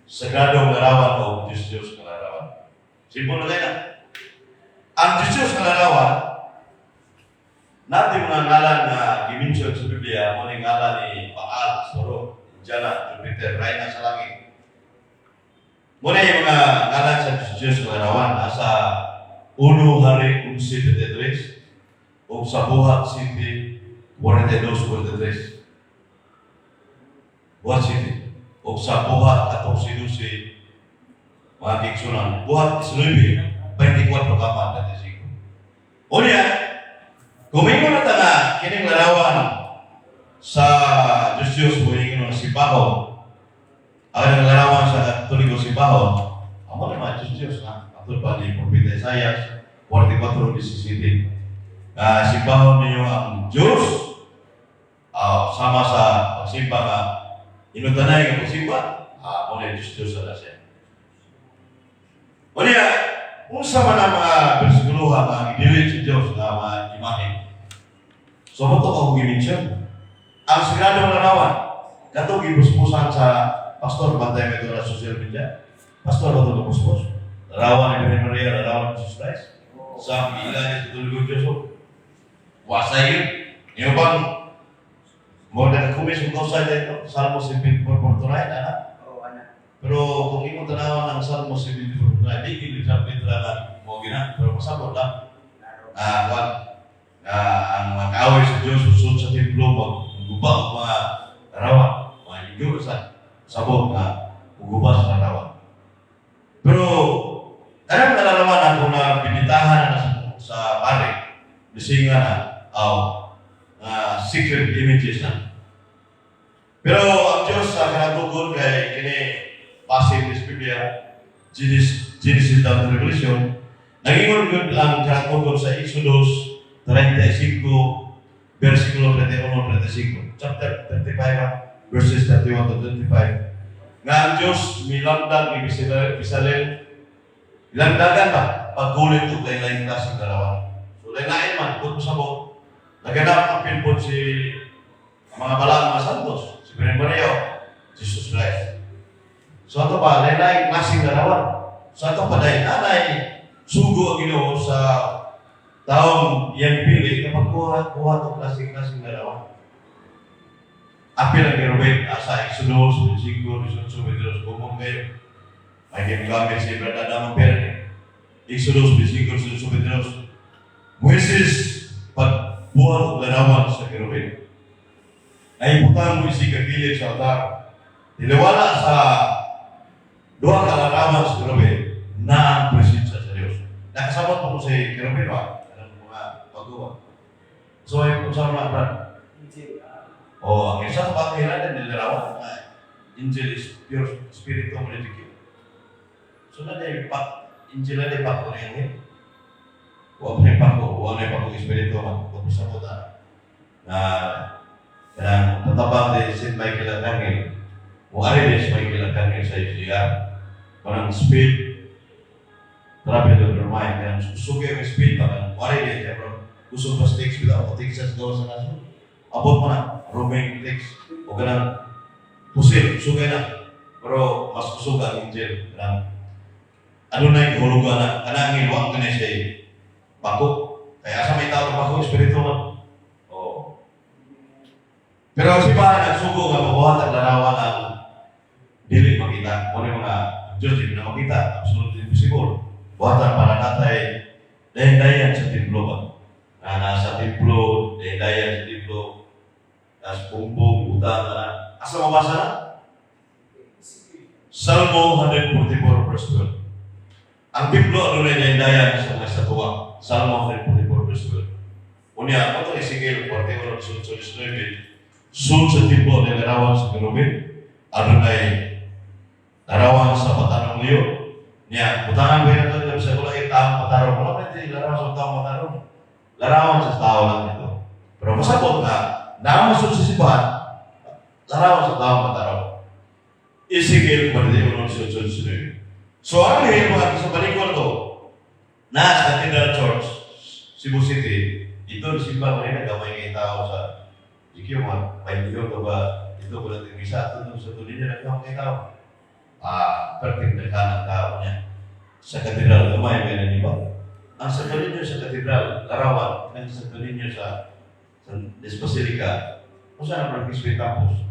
Sagradong larawan o Diyos-Diyos nga larawan. Simple na kayo na. Ang Diyos-Diyos nga larawan, natin mga ngalan nga gimension sa Biblia, mo ni ngalan ni Baal, Soro, Jana, Jupiter, Reyna sa langit. Mo ni mga ngalan sa Diyos-Diyos nga larawan, nasa 1 Hari 11:23 o sa Buhat 7:42-43. Buhat 7 o sa Buhat 14:12, mga kaigsuonan. Buhat 19:24 kama 35. Unya, kung na ta nga kining larawan sa Diyos Diyos mo yung simbahon, ang larawan sa Katoliko simbahon, amo na mga Diyos Diyos na atol pa ni Propeta Isaias 44:17. Simbahon ninyo ang Diyos sama sa pagsimba nga inutanay nga pagsimba, mo na Diyos Diyos na siya. Unya, unsa man ang mga bersikuloha nga gidili sa Diyos nga mga imahe? So, mo to ako gi-mention. Ang sagradong larawan, katong gipuspusan sa pastor, bantay mo ito na social media. Pastor, ba ito puspos? Larawan ni Birhen Maria, larawan ni Jesus Christ. Sa ila niya sa Katoliko Diyos. Wasay yun. Yung bang, mo na kumis kung kausa ito, Salmo 74:9, anak. Oo, anak. Pero kung imo tanawan ang Salmo 74:9, di gid sa literal na mo gina, pero pasabot lang. Laro. Ah, kwan, ang mga kaaway sa Diyos usod sa templo magguba og mga larawan, mga higo sa sabot nga muguba sa larawan. Pero kanang larawan ako na binitahan na sa pare, bisinga na aw secret images na. Pero ang Diyos sa kanatugon kay kini base sa Biblia, Genesis, Genesis down to Revelation, nangingon gyud ang kanatugon sa Exodus 35 versikulo 31 35, chapter 35 verses 31 to 35, nga ang Diyos milamdag ni Bezalel, lamdagan ba paggulit og lain-lain klaseng larawan. So lain-lain man kung sa mo naganap ang pinpon si mga balaan, mga santos, si Birhen Maria, Jesus Christ. So ato pa lain-lain klaseng larawan. So ato pa dahil nanay sugo ang Ginoo sa taong iyang pili kapag kuha kuha to klaseng-klaseng larawan. Apil ang Kerubin asa Exodus 25, 18, 22, kumong kayo. May gamit si Brad Adam ang pera ni. Exodus 25, 18, 22. Moises, pagbuhat og larawan sa Kerubin. Ay butang mo isi kagilid sa altar. Diliwala sa duha ka larawan sa Kerubin na ang presensya sa Dios. Nakasabot mo ko si Kerubin ba? Anong mga paggawa? So, ay kung saan mga Brad? Angel. O, ang isa sa panghilan nilarawan na angel is pure spirito mo ni. So na di pak angel na di pak ko ni. Wa pa pa ko, wa na pa ko espiritu man kung sa ko na na kanang patabang ni St. Michael Archangel. Mo ari ni St. Michael Archangel sa UCR. Parang speed travel of your mind kanang kusog ang speed pa kanang ari ni siya bro. Kusog pa sticks bitaw ko Texas gawa sa nasod. Abot mo na roaming text o kanang pusil, sugay na. Pero mas kusog ang angel. Kanang ano na yung hulugan na kanang angel, wa ka na siya bako. Kaya sa may tao bako, espiritu man. Oh. Pero si ba nagsugo nga mabuhat ang larawan ang dili makita. Mo mga Diyos di na makita, absolutely invisible. Buhatan para natay dayan-dayan sa templo ba? Na nasa templo, dayan-dayan sa templo, tas bumbong, utang na. Asa mabasa na? Salmo 144 verse 12. Ang templo adunay dayan-dayan sa mga estatwa. Salmo 144 verse 12. Unya, mo to Ezekiel 41 18 19. Sul sa templo ng larawan sa kerubin, adunay larawan sa batanong leon. Niya, butangan ko yun ito sa wala yung taong matarong. Wala pa ito, larawan sa taong matarong. Larawan sa tao lang ito. Pero masabot na, namusod sa simbahan, larawan sa taong matarong. Ezekiel 41, 18. So ang hill mga sa balikon to, na sa Cathedral Church, Cebu City, ito simba ko rin, nagamay ng tao sa Ikyo, mga pailiyo to ba, ito ko natin misa, ito sa tuloy niya, nagamay ng tao. Ah, perfect na ang tao niya. Sa katedral, gamay may naniba. Ang sa niyo sa katedral, larawan, ang sa niyo sa Des Basilica, kung saan ang Francisco Campos?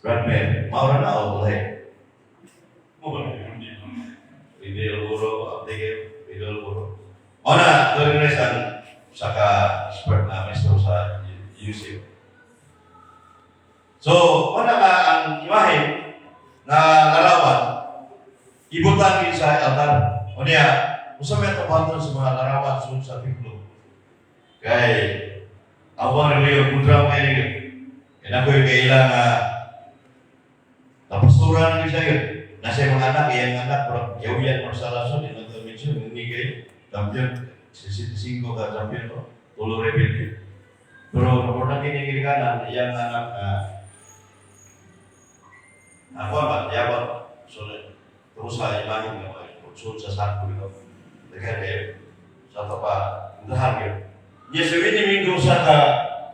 Brad Mary, maura na o tulay? Mo ba hindi? Hindi uro, update kayo, hindi uro. O na, tuloy na ang saka expert na maestro sa UC. So, una nga ang imahe na larawan, ibutang yun sa altar. O niya, kung may tapaton sa mga larawan sun sa templo. Kay, ang mga reliyon, kudra mo kayo. Kaya ako yung kaila nga, napasturan na siya yun. Nasa mga anak, iyang anak, pero yawiyan mo sa lason, yun ang mention, hindi kayo, champion, 65 ka champion ko, tulo rebelde. Pero kung nakinigilikanan, iyang anak, ako ba, yawan, so, terus sa imahin nga mga sulod sa sako ito. Daghan kayo. Sa tapa, dahan kayo. Niya sa wini minggo sa ka,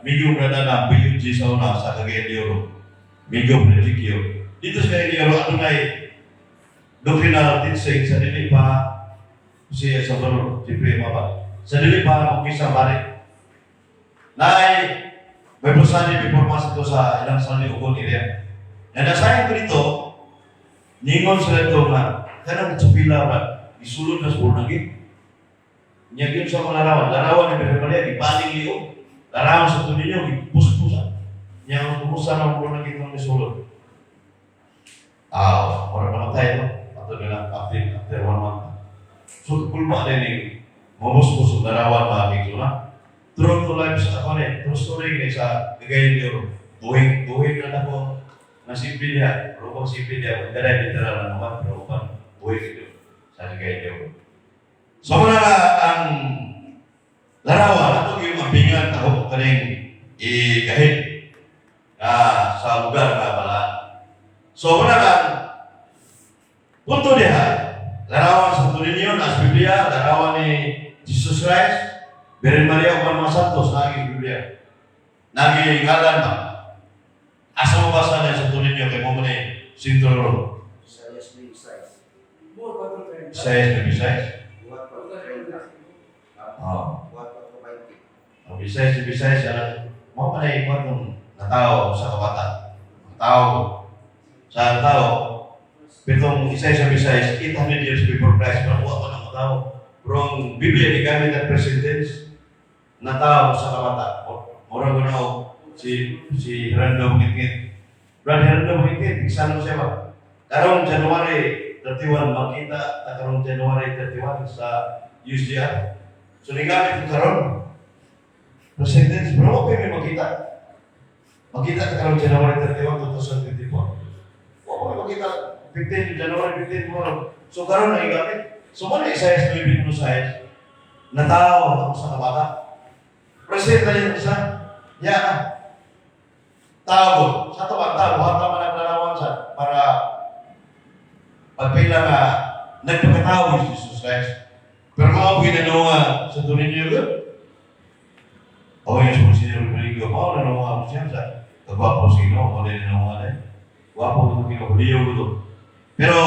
minggo na na PUG sa una sa Cagayan de Oro. Minggo Predikyo. Dito sa Cagayan de Oro, ano na doctrinal teaching sa dili pa si Salvador Jeffrey Mapa. Sa dili pa magmisa pare. Naay Bible study before mass ito sa ilang Sunday Ugol area. Na nasahin ko dito, ningon sila ito nga, kanang tsupila ba, isulod na sa burnagin. Niya yun sa mga larawan, larawan ni Birhen Maria, gibaling liyo. Larawan sa tuloy niyo, gipuspusan. Niya ang kumusta ng burnagin ng isulod. Ah, mura namatay no? Ato nila, after one month. So, kulpa din yung mamuspos ang larawan mga kiksuna. True to life sa ako ni, true story ni sa Cagayan de Oro. Buhing, buhing na ako na simple niya, pero kung simple niya, magdala literal na naman, pero kung buhing ito sa Cagayan de Oro. So muna na ang larawan, ato yung ambingan ako kaning igahit sa lugar na balaan. So muna na punto diha, larawan sa Tulinyon, as Biblia, larawan ni Jesus Christ, Birhen Maria ug mga santos nagi Biblia. Nagi ngalan ba? Asa mo basa na sa Tulinyo kay mo ni Sintro Isaias 26. Isaias 26. Buhat 4:30. Oh. Buhat 4:20. Ang Isaias 26 ana mo pa na ikot ng natao sa kabata. Ang tao sa tao pitong Isaias 26 800 years before Christ pero wa pa ng tao. Pero ang Biblia ni gamit ang present tense na tao sa kabata. Mura ko na si si Hernando Mungitngit. Brad Hernando Mungitngit, iksan mo siya ba? Karong January 31, makita ta karong January 31 sa USDR. So nigamit ko karon. Present tense, bro, okay may makita. Makita ta karong January 31, 2024. Wa pa may makita 15, January 15 mo. So karon na igamit. So mo na Isaiah 9 sa natao ako sa kabata. Present na yun isa. Ya na. Tao, sa to ba tao, buhat man ang larawan sa para pagpila nga nagpakatao si Jesus Christ. Pero mao ginanunga sa tuloy niyo yun. O yung sa Senyor Rodrigo, mao na nunga siya sa kagwapo sino, mo na nunga na. Gwapo ko kino, liyo ko to. Pero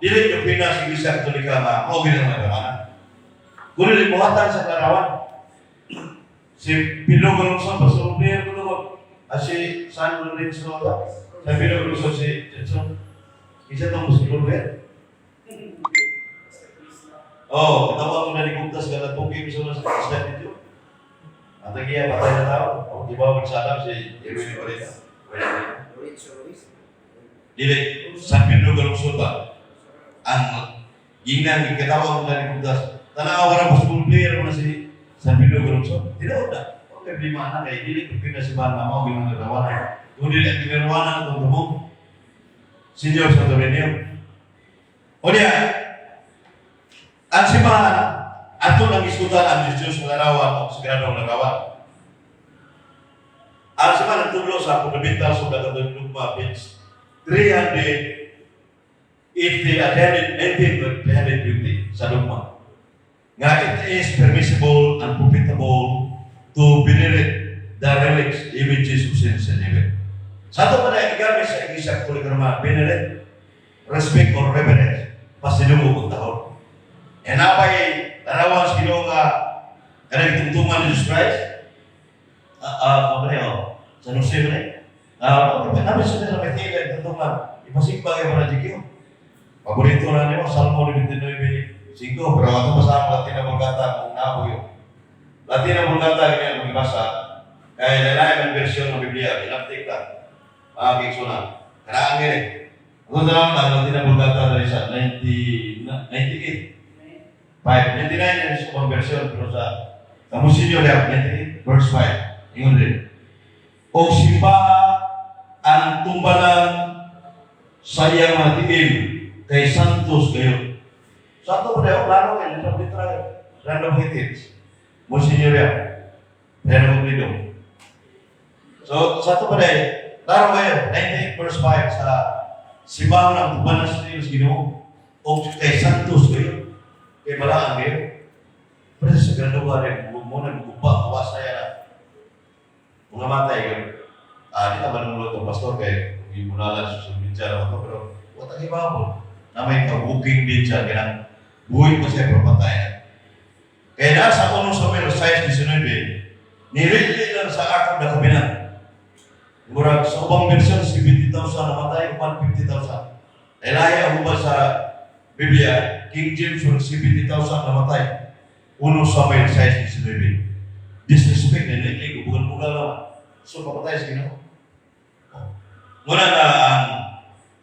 dili yung pinas Iglesia Katolika nga mao ginanunga naman. Kung dili buhatan sa larawan, si Pedro Galonso, Pastor Pedro Galonso, ah, si San Lorenzo, sa Pedro Galonso, si Jetson, isa itong Muslim ba? Oh, katawa mo na ni Gupta sa Galatuki, bisa na sa isla dito. Ang tagiya, patay na tao. O, di ba magsalam si Erwin Moreno? Lorenzo Ruiz. Dili, San Pedro Galonso ba? Ang ginang ikatawa mo na ni Gupta. Tanaw ka na possible player mo na si San Pedro Galonso. Tinuod na. Okay, problema na kay dili ko pinasibahan na mao ginang larawan. Kung dili ang ginarawanan na itong tumong, Senyor Santo Dominio. O niya, Ang simbahan, ato nang isgutan ang Diyos ng larawan o sagradong larawan. Ang simbahan nagtudlo sa Fundamentals of the Catholic Dogma, page 380, 319 to 320 sa dogma. Nga it is permissible and profitable to venerate the relics, images of saints in heaven. Sa ato pa na igamit sa Iglesia Katolika Romana, venerate, respect or reverence, pasidungog og tahod. E napay larawan sa Ginoo nga kanang tungtungan ni Jesus Christ. Ah, ah, uh, oh, sa Jose ba ni? Ah, uh, namin sa may tila tungtungan. Ipasigba kayo na Jikyo. Paborito na nimo Salmo 99:5, pero ato pa sa Latina Vulgata kung naabo yun. Latina Vulgata ganyan magibasa. Kay lain ang bersyon ng Biblia, inaptik ta. Mga kiksuna. Karaan gini. Ako na lang ang Latina Vulgata dali sa 90, 98. 5. 99 yung sa version, pero sa Kamusinyo lang, 98 verse 5. Ingon rin. O simbaha ang tumbalan sa iyang mga tiil kay santos kayo. Sa ato pa daw, klaro kayo, literal literal. Random hits. Monsignor yan. Random Lido. So, sa ato pa daw, klaro kayo, 98 verse 5 sa simbahan ng tumbalan sa tiil sa Ginoo. O kay santos kayo. Kay balaan kayo. Pero sa graduan rin, mo na gupa, kawasa yan na. Mga matay kayo. Ah, di ta manunod ang pastor kay gimunalan sa social media na to, pero wala tayong na may ka-booking din siya kanang buhay pa siya pero patay na. Kaya nasa 1 Samuel 6:19, nirili lang sa akong na kabinan. Murag sa ubang version, 70,000 namatay, uban 50,000. Ay lahi ang uban sa Biblia, King James, murag 70,000 namatay. 1 Samuel 6:19. Disrespect na nilili, bugal-bugal naman. So, papatay sa Ginoo. Muna na ang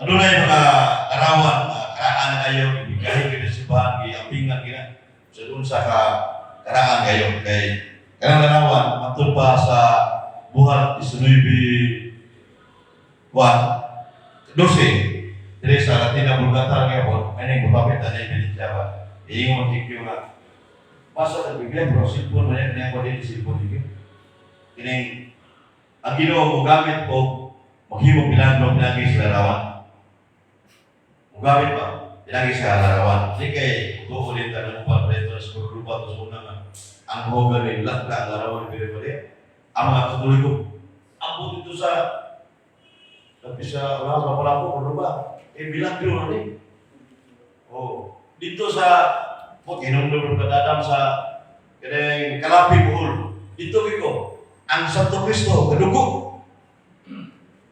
ano na yung mga larawan, mga karaan na kayo, ibigahin kayo sa simbahan, giampingan gina. So doon sa karaan kayo, kay kanang larawan, matud pa sa Buhat 19, 1, 12, diri sa Latina Vulgata nga po, may nang bupapit na ebidensya ba? Iingon kikyo nga, basa sa Biblia, pero simple man yan, niya ko din, simple din. Kining, ang Ginoo mo gamit og maghimo milagro pinagi sa larawan. Mugamit pa pinagi sa larawan. Di kay tuo ulit ang upan preto sa grupo to sa una nga ang hogan ni lakla ang larawan ni Birhen Maria. Ang mga Katoliko ambot dito sa tapi sa wala sa Lapu-Lapu, Cordoba. Eh milagro na ni. Oh, dito sa po kinumdum kadadam sa kanang Kalapi, Bohol. Dito ko ang Santo Cristo kadugo.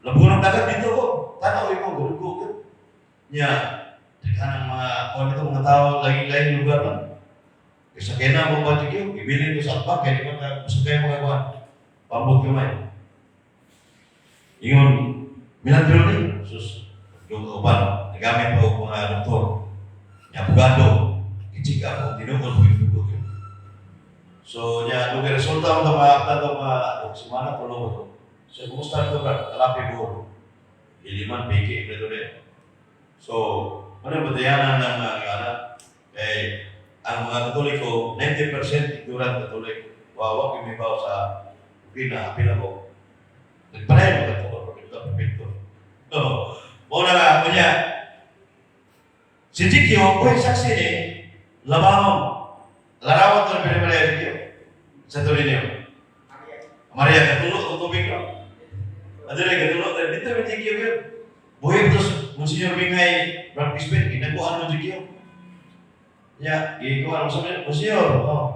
Labunan dagat dito ko. Tanaw ko gadugo ko. Nya, daghan ang mga kuan ito mga tao lain-lain lugar lang. Kaysa kaya na mo ba kayo, ibilin ko sa atbang, kaya di ba ka sakay mga kuan. Pambot kamay. Ingon, milagro ni. Sus, yung uban, nagamit pa og mga doktor. Nya abogado, i-check up og tinuod po yung dugo yun. So, nya, nung resulta mo mga akta mga og semana tulo mo. So, kumusta ito ba? Kalapi mo. Iliman, piki, ito rin. So, ano ba batayanan ng mga anak? Eh, ang mga Katoliko, 90% ignorant Katolik. Wawa, kumibaw sa Ukraina, apil ako. Nagpanayin mo ito, perfecto, perfecto. No, mo na nga, kunya, si Jikyo, buhay saksi ni, labangon. Larawan to ng Birhen Maria, Jikyo. Sa tuloy niyo. Maria, katulo, o tubig no? Ano na, katulo, dito may Jikyo yun. Buhay ito, Monsignor Bingay, Brad Crispin, ginaguan mo Jikyo. Ya, ginaguan mo sa Monsignor, oh.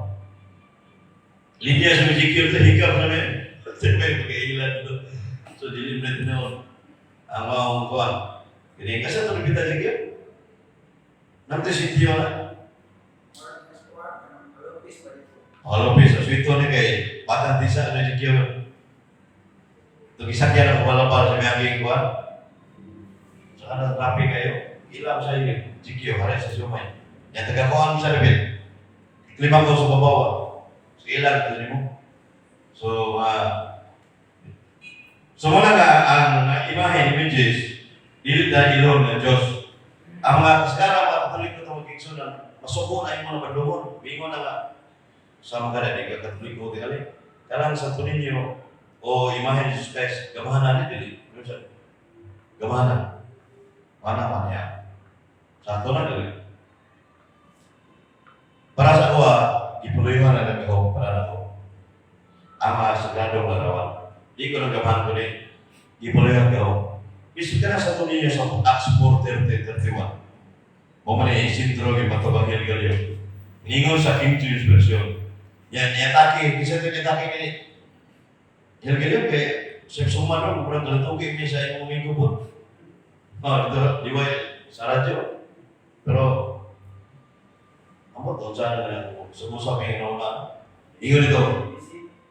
Linya sa Jikyo ito, hikap sa may, sa may pag-iilan ito. So, dili mo na tinuod. Ang maong kuan. Kini kasi ito nabita Jikyo. Namti sitio na. Halopis, sa swito ni kay batang tisa ano Jikyo. Ito gisakyan ang kumalapal sa may aging kuan. Sa kanan traffic kayo, ilam sa iyo, Jikyo, haray sa sumay. Yan, taga-kuan sa libid. Klima ko sa babawa. So, ilan ito nimo. So, muna nga, ang imahe, images, dili na ilon ng Diyos. Ang mga kaskara, mga Katoliko ito magigsunan, Masuko na imo na bandungon. Bingon na nga sa mga di ka Katoliko tingali. Kanang Santo Niño o imahe ni Jesus Christ, gamahanan ni dili. Ano siya? Gamahanan. Mana man niya. Sa ato na dili. Para sa ako, gipuluyuhan na lang ako para nako ang mga sagradong larawan. Di ko nang gamahan ko ni gipuluyuhan ko. Bisig ka na sa Santo Niño sa Acts 4:30-31. Mo man ay sentro ng Matubang Helgalio. Ningon sa King James Version. Yan, niatake, kinsa ito niatake ni Helgalio kay sa suma doon, murag galatugi mi sa imong minggo. Oh, dito, di ba sa radyo? Pero, amo to, sana na sa may na. Ingon ito,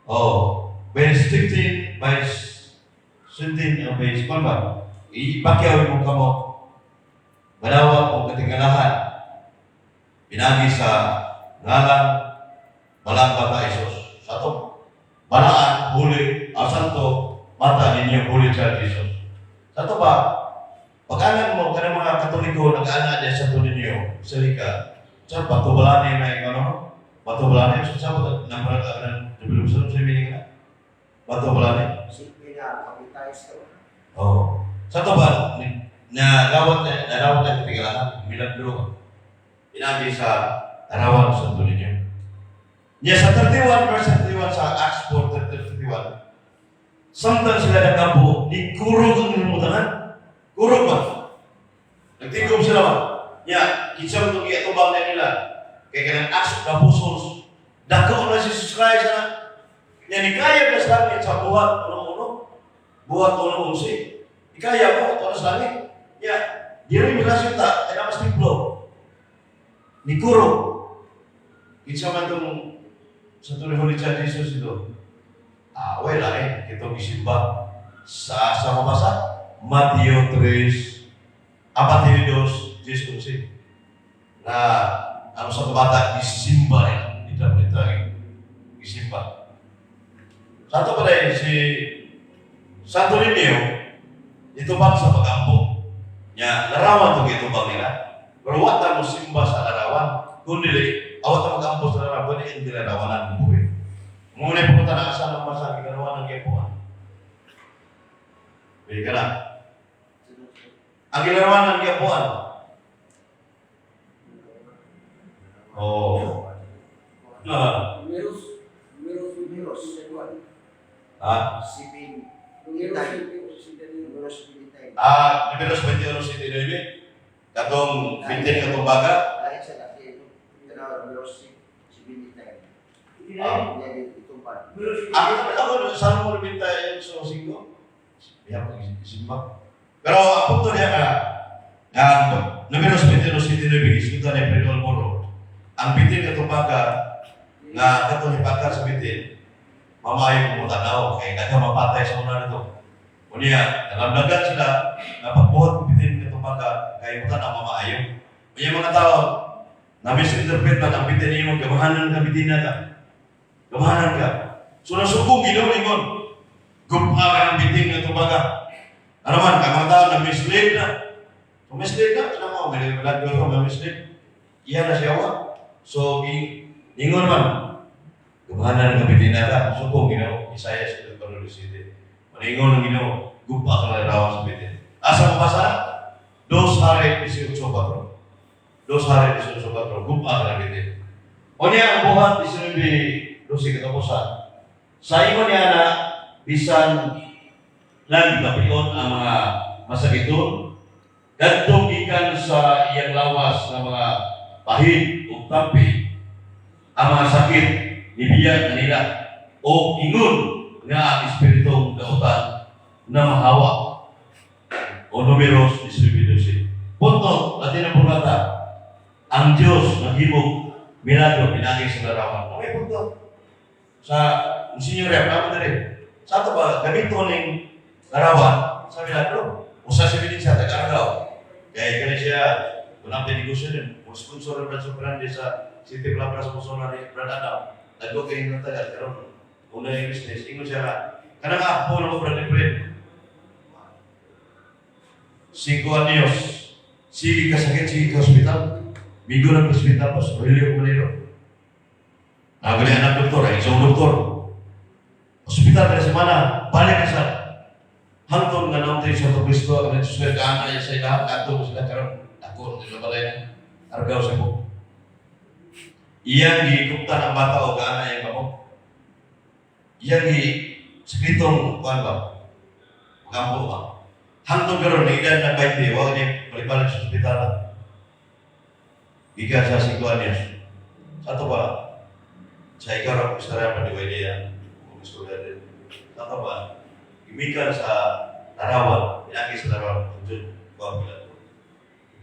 oh, verse 15 by 17, ang verse 1 ba? Ipakyaw mo kamo, manawag o katingalahan, pinagi sa ngalan balang bata Isos. Sa to, balaan, huli, asanto, mata ninyo, huli sa Jesus. Sa to ba, pag-anan mo, kanang mga Katoliko, nag-ana diyan sa ninyo, sa lika, sa batubalani na ikaw, no? Batubalani, sa sabot, namara ka ng develop sa meaning na? Batubalani? Simple na, kapitayos ka. Oo. Sa to ba, nagawat na, nagawat na katigalahan, milagro, pinagi sa tarawan sa ninyo. Niya sa 31 verse 31 sa Acts 4, 31, samtang sila nagkampo, ni kurog ang nilumutangan. Kurog ba? Nagtigom sila ba? Niya, kinsa man itong iatubang na nila. Kaya kanang Acts of the Apostles, dako na si Jesus Christ na. Niya, ni kaya ba sa langit sa buhat uno-uno? Buhat uno-unsi. Ikaya mo, ito na sa langit. Niya, di rin milasyon ta, ay namas templo. Ni kurog. Kinsa man itong sa tuloy Holy Child Jesus ito. Ah, wala eh. Kitong isimba sa mabasa. Mateo 3, Mateo 2, 10, 11. Na ang sa bata isimba nila. Ito, ito, isimba. Sa ato pala eh, si Santo Niño, itubang sa pag-ampo. Nya, larawan itong itubang nila. Pero wala mo simba sa larawan. Kung dili, awat na mag-ampo sa larawan, hindi larawanan mo buhi. Ngunit pumunta na asa ng masa, ginawa ng gipuan. Pwede ka na. Ang ginagawa ng gipuan. Oo. Ah. Numeros, numeros, Numeros. Ah, Sipin. Numeros, Numeros 29. Ah, Numeros 21, 7, 9. Katong 20 katong baga. Dahil sa dati, tanaw, Numeros 79. Ah. Hindi, itong pa. Ako naman ako, saan mo nabinta yung sa 5? Biyak, isimba. Pero ang punto niya nga, ang Numeros 21, 7, 9, iskutan ni Pedro Almoro, ang bitin katong baga, nga katong hipakar sa bitin, mamayo mo tanaw, kay daghang mapatay sa una nito. Unya, nalamdagan sila na pagbuhat ng bitin katong baga, kay mo tanaw mamaayo. Unya mga tao, na misinterpret man ang bitin nimo, gamahanan ka bitin na ka. Gamahanan ka. So nasugong Ginoo ingon, gumpa ka ng bitin nga tubaga. Ano man, kang mga tao na mislead na. So mislead na, ano mo, may milagro ko, may mislead. Iyan na siya wa. So, ingon man, gumana ng kapitina ka, sukong Ginoo, Isaiah sa Panood City. Maningon ng Ginoo, gumpa ka na larawan sa bitin. Asa mo basa? Dos Hari 18.4. Dos Hari 18.4, gumpa ka na bitin. O niya ang buhat, 19.12 katapusan. Sa ingon niya na, bisan lang gabion ang mga masakiton, kadtong gikan sa iyang lawas nga mga pahid ug tampi, ang mga sakit nibiya kanila o ingon nga ang espiritong dautan na mahawa o Numeros 19.12. Punto, Latin ang pulgata, ang Diyos naghimog milagro pinagi sa larawan. Okay, punto. Sa Senior Rep, naman diri. Sa ato ba, gamito ning larawan sa milagro. Usa si Benicia, taga-Argao. Kaya kani siya, unang negosyo din. Mo sponsor ng Brad Soprande sa City Plabra sponsor na ni Brad Adam. Naggo kay ng tagal karon una yung business. Ingon siya nga, kanang apo na mo Brad Efren. 5 anyos. Sige ka sakit, sige ka hospital. Migo ng hospital po, sa Rogelio Manero. Naguli anak doktor, ay isang doktor. Hospital ka semana, balik ka sa hangtod nga namatay sa Kristo, ang Diyos ka kaana sa ilaha, kadto mo sila karon ako nila balay Argao sa ko. Iyang gikuptan ang bata o kaana iyang kamot. Iyang gi sikritong kuan ba? Magampo ba? Hangtod karon na edad na 20, wa niya balik-balik sa ospital. Gikan sa 5 anyos. Sa ato pa, sa ikaw ra istorya pa di ko idea kung istorya din. Sa ato pa, gimikan sa larawan, pinagi sa larawan, jud kuan pila.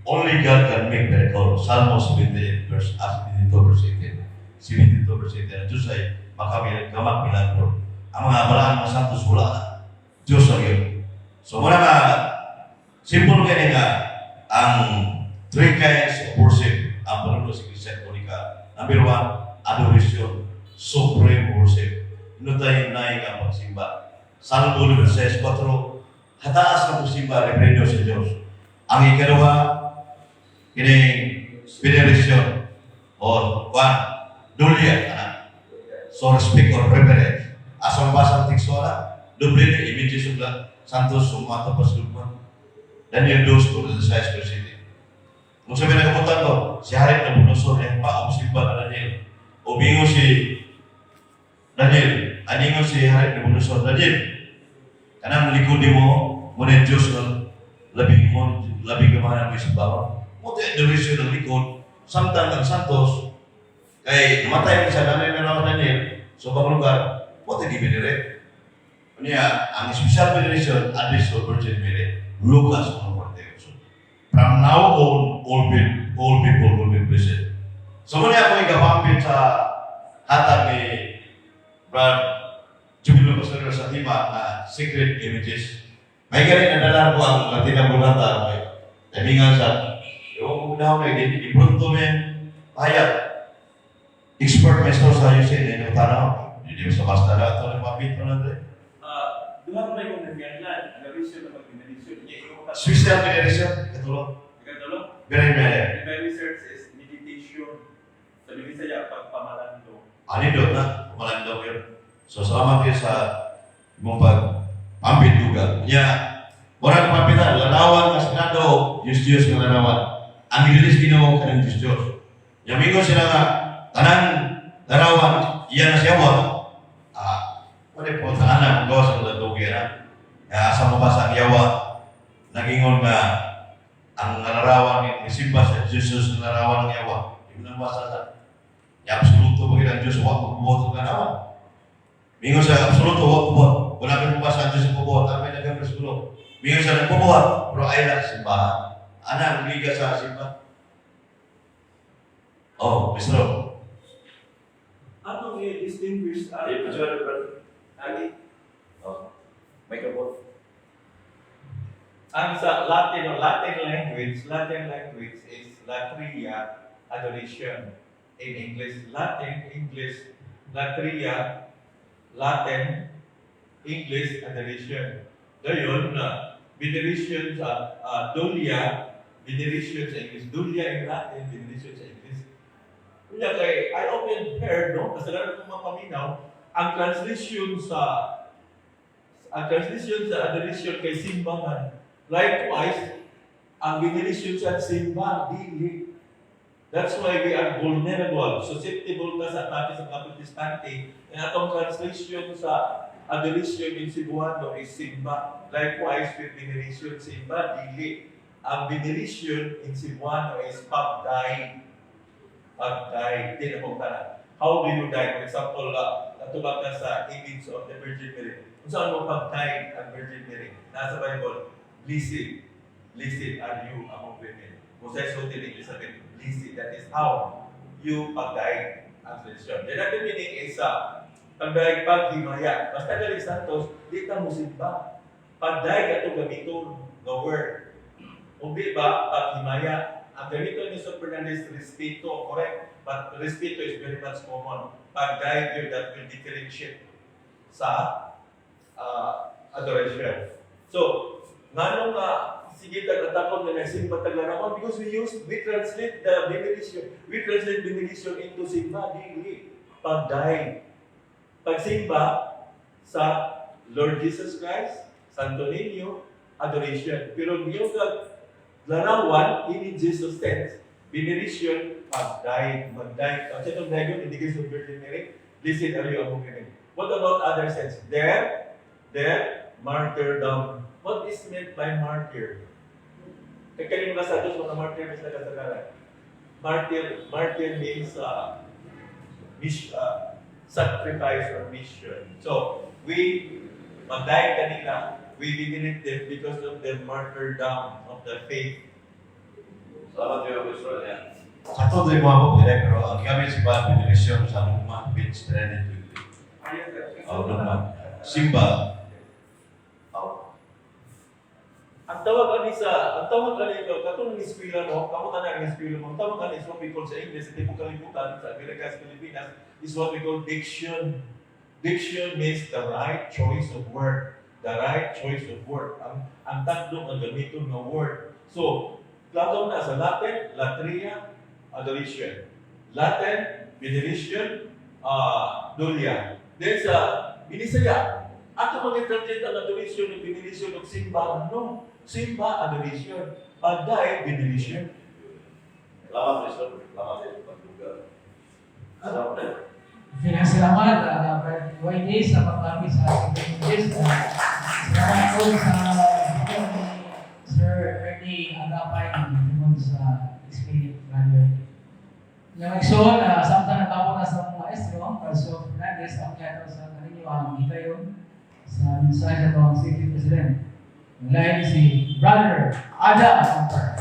Only God can make miracle. Salmo 78 verse 72 verse 18. 72 verse 18. Ang Diyos ay makamil, gamak milagro. Ang mga balaan mga santos, wala na. Diyos ang yun. So, muna nga, simple kaya nga, ang three kinds of worship ang panuno sa Iglesia Katolika. Number one, adoration, supreme worship. Inutay na nga pagsimba. Salmo 6, 4, hataas ang pagsimba, reverendo sa Diyos. Ang ikaduha, kining veneration or one, dulia, ana. So respect or reverence. Asa mabasa ang teksto ana, doble ni images of the Santos sumato pa sa lugman. Daniel 2, 46 verse 7. Kung sabi na kamutan to, si Hari Nabucodonosor niya pa ang simba na Daniel. O bingo si Daniel, aningon si Hari Nabucodonosor, "Daniel, kanang likod mo, mo na Diyos nga labing mo, labing gamahan mo simbahan." Mo ti adoration ng likod, samtang ang Santos, kay namatay mo siya, nanay na naman Daniel, sa ubang lugar, mo ti gibenere. Niya, ang special veneration, address to Virgin Mary, Lucas 1:48. From now on, all people will be blessed. So muna ako igapampit sa hatag ni Brad Jubilo Pastor sa tema na Secret Images. May gani nadala ko ang Latina Vulgata may tamingan sa ewan ko daw na di di pronto men pahayag. Expert maestro sa UC ni tanaw. Hindi basta basta na ito ng mapit na natin. Ah, duha pa may kong nagyanlan, adoration na mag-veneration. Niya, ikaw ka. Special veneration, katulo. Ikatulo, Very very. my research is meditation. Sa Bisaya, pagpamalando. Anindot na, kumalandaw yun. So salamat kayo sa imong pag pambit duga. Nya, wala na pampitan, larawan nga sagrado, Diyos Diyos nga larawan. Ang gidilis Ginoo kanang Diyos Diyos. Nya mingon sila nga tanang larawan iya na siya wa. Ah, wala po sa anak kung gawas ang ladugay na. Nga asa mo ba sa ang yawa nagingon nga ang larawan ni simba sa Jesus ang larawan ng yawa. Di mo nang basa sa Ya absoluto ba ang Diyos wa magbuhat og larawan. Mingon sa absoluto wa buhat. Wala kang mabasa ang Diyos ang bubuhat. Ano may nagang bersikulo? Mingon sa nagbubuhat, pero ay lang simbahan. Ana ang liga sa simbahan. Oh, Mr. Atong i-distinguish ang Ali, Oh, microphone. Ang sa Latin o Latin language is latria adoration. In English, Latin, English, latria, Latin, English adoration. Dayon na veneration sa dulia, veneration sa English, dulia in Latin, veneration sa English. Kunya kay I often heard, no, kasagaran kong mapaminaw, ang translation sa adoration kay simbangan. Likewise, ang veneration sa simba, dili. That's why we are vulnerable, susceptible ta sa atake sa mga Protestante. Ang atong translation sa adoration in Cebuano is simba. Likewise, with veneration simba, dili. Ang veneration in Cebuano is pagday. Pagday. Di na kong tanan. How do you die? For example, natubag ka sa image of the Virgin Mary. Kung saan mo pagday ang Virgin Mary? Nasa Bible, "Blessed, blessed are you among women." Kung sa sulti ni Elizabeth, blessed. That is how you pagday ang tradisyon. The other meaning is pagday paghimaya. Basta gali Santos, di ta mo simba. Pagday ka to gamiton nga word. Kung di ba, paghimaya. Ang gamiton ni Sir Fernandez, respeto, correct? But respeto is very much common. Pagday yun, that will differentiate sa adoration. So, nganong nga Sige tag atakon nga nagsimba tag larawan because we translate the benediction, we translate benediction into simba. Dili pagdaig. Pagsimba sa Lord Jesus Christ, Santo Niño, adoration. Pero yung kag larawan, in Jesus sense, benediction, pagdaig, magdaig. Ang sa itong daig in the case of Virgin Mary, blessed are you among women. What about other sense? Their martyrdom. What is meant by martyr? Kaya kayo mga sa Diyos, mga martyr sila kasagaran. Martyr, martyr means mission, sacrifice or mission. So, we, magdaig kanila, we venerate them because of their martyrdom of the faith. Salamat kayo, Pastor. Yeah. Sakto din mo ako pwede, pero ang gamit si Bob, veneration sa Lugma, page 320. Oh, Lugma. Simba. Oh. Ang tawag ani ito, katong eskwela mo, kamo tanan ang eskwela mo, ang tawag ani is what we call sa English, sa tibok kalibutan, sa Amerika, sa Pilipinas, is what we call diction. Diction means the right choice of word. The right choice of word. Ang tatlo ang gamiton nga word. So, klaro na sa Latin, latria, adoration. Latin, veneration, dulia. Then sa Binisaya, ato mag-translate ang adoration ng veneration ng simba. No, simba, adoration. Pagdaig, veneration. Salamat, Pastor. Salamat sa pagduga. Salamat. Salamat, Brad YD, sa pagpapit sa English. Salamat po sa Sir Ernie Agapay tungkol sa Spirit Brother. Yung igsoon, samtang natapos na sa mga maestro, Carso Fernandez, ang kaya sa kaninyo ang hikayon sa mensahe sa itong City President. Lain si Brother Adam Amper.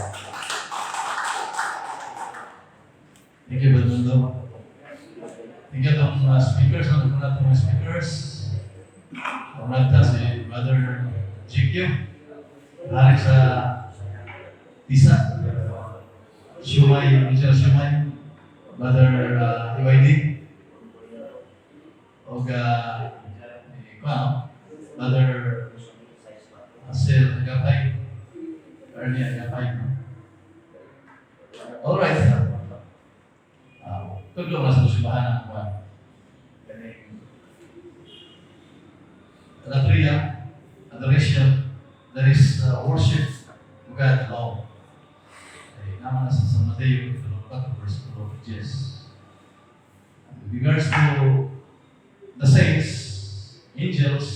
Thank you, Bernardo. Thank you itong mga speakers. Ano po natin mga speakers? Ang si Brother GQ. Lari sa Tisa. Shumay, Michelle Shumay. Brother EYD. O kuano, Brother Sel Agapay. Ernie Agapay. No? Alright. Tudlo na sa simbahan ang kuan. Kaning latria, adoration, there is worship to God alone. Okay, naman na sa San Mateo, Kapitulo 4, verse 2, yes. And with regards to the saints, angels,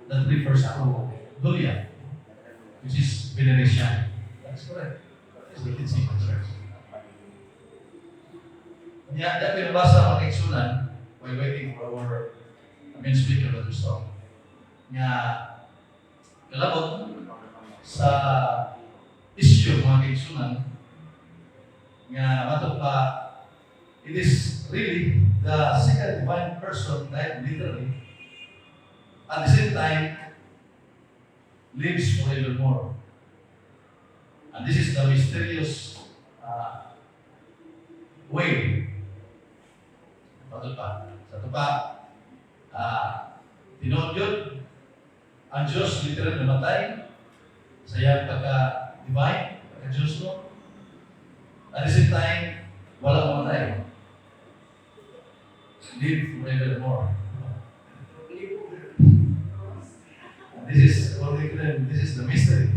that refers to dulia, which is veneration. That's correct. It's the teaching of the church. Nya, dapat pinabasa ang kaigsunan while waiting for our main speaker, Brother Song. Nga, kalabot sa issue mga kaigsunan, nga mato pa, it is really the second divine person died literally, at the same time, lives forevermore. And this is the mysterious way. Patol pa. Sa ito pa, tinuod yun, ang Diyos literal namatay sa iyang pagka-divine, pagka-Diyos, no? At the same time, wala mamatay. Live forevermore. And this is, according to them, this is the mystery.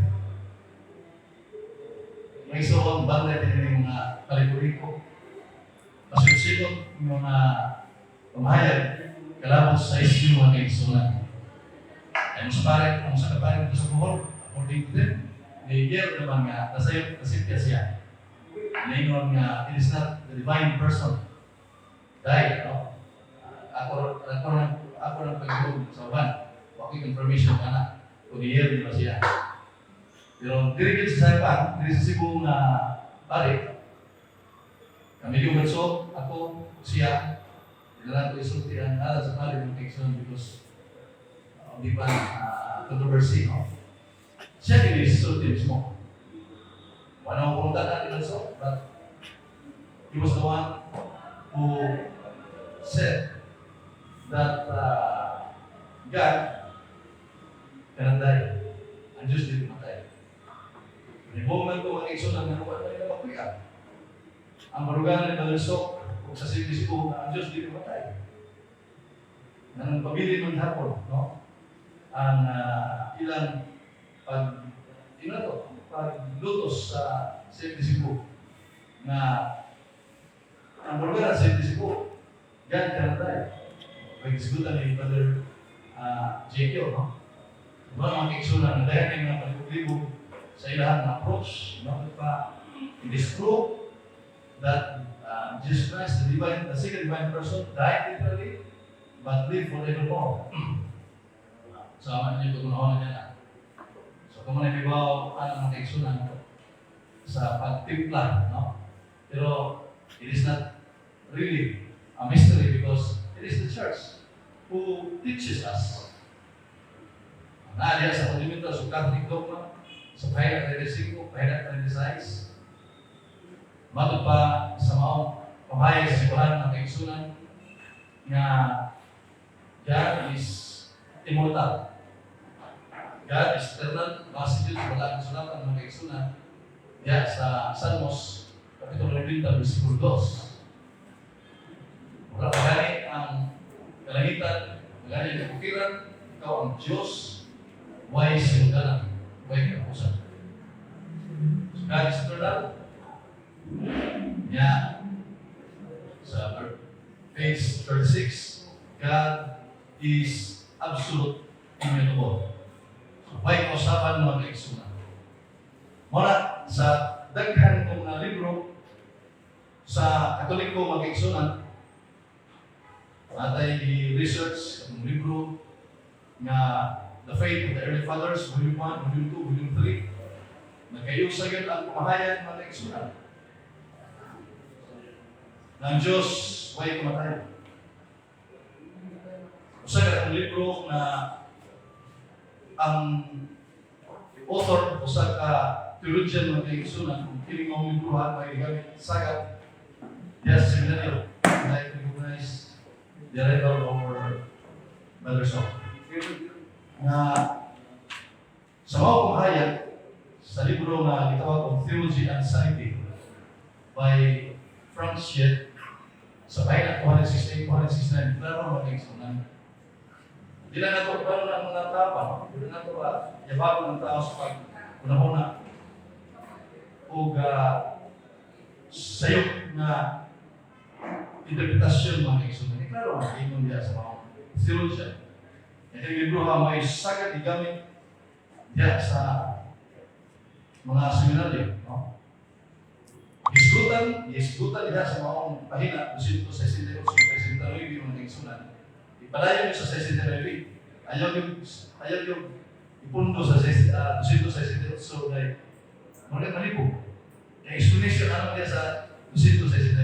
May isuon banda din yung mga kaliguriko. Pasipsikot yung mga pamahayag kalabot sa issue mga kaigsunan. Ay mo sa pare, ang sa kapare sa Bohol, according to them, ni naman nga, nasayop, nasipya siya. Naingon nga, it is not the divine person died, no? Ako ng pag sa uban. Wa confirmation ka na kung i-yell ba siya. Pero diri gid sa Saipan, diri sa Cebu nga pare, kami yung so, ako, siya, hindi na ko isulti ang ngalan sa pare ng Quezon because di ba controversy, no? Siya kini isulti mismo. Wala ko pumunta na so, but he was the one who said that God cannot die. Ang Diyos dili matay. Brother Sok ug sa CBC ko nga ang Diyos di mamatay. Nang pabilin man hapon, no? Ang ilang pag ino to, paglutos sa CBC ko nga ang lugar sa CBC ko, God cannot die. Pag-diskutan ni Brother JQ, no? Diba mga kaigsunan, na dahil yung mga palibog-libog sa ilang approach, no? Diba? It is true that Jesus Christ, the divine, the second divine person, died literally, but lived forevermore. So, ano niyo kung niya na. So, kung man ibibaw, ano mga kaigsunan sa pagtimpla, no? Pero, it is not really a mystery because it is the church who teaches us. Ang naaliya sa fundamentals of Catholic dogma, sa pahina 35, pahina 36, matod pa sa maong pamahayag sa simbahan ng kaigsunan nga God is immortal. God is eternal. Base yun sa balaang kasulatan ng kaigsunan diya sa Salmos, Kapitulo 90, versikulo 2. Wala pa gani ang kalangitan, magani ang kabukiran, ikaw ang Diyos, way sinugdanan, way katapusan. So God is eternal. Yeah. Sa page 36, God is absolute, immutable. So, way kausaban, mga kaigsunan. Muna, sa daghan kong mga libro sa Katoliko, mga kaigsunan, atay i-research ang libro nga The Faith of the Early Fathers, Volume 1, Volume 2, Volume 3. Nagkayusa yun ang pamahayag, mga kaigsunan, ng Diyos way kamatay. Usa ka ang libro na ang author usa ka theologian, mga kaigsunan, kung kini mong librohan may gamit sagad diya sa seminaryo, like recognize the arrival of our Brother Sok. Nga sa mga pamahayag sa libro nga gitawag og Theology and Sanity by Frank Shedd sa pahina 268, 269, klaro, mga kaigsunan. Di lang nato klaro na ang mga tapa, no? Di lang nato ba yabagon ang tao sa pag unahuna og sayop nga interpretasyon, mga kaigsunan. Eh, klaro ang ingon diya sa mga theologian. Yung libro ha may sagad igamit diya sa mga seminaryo. No? Hisgutan, hisgutan diha sa maong pahina, 268, 69, mga kaigsunan. Ipadayon niyo sa 69. Ayaw yung ipundo sa 268 kay mga malibog. Yung explanation ano diya sa 269.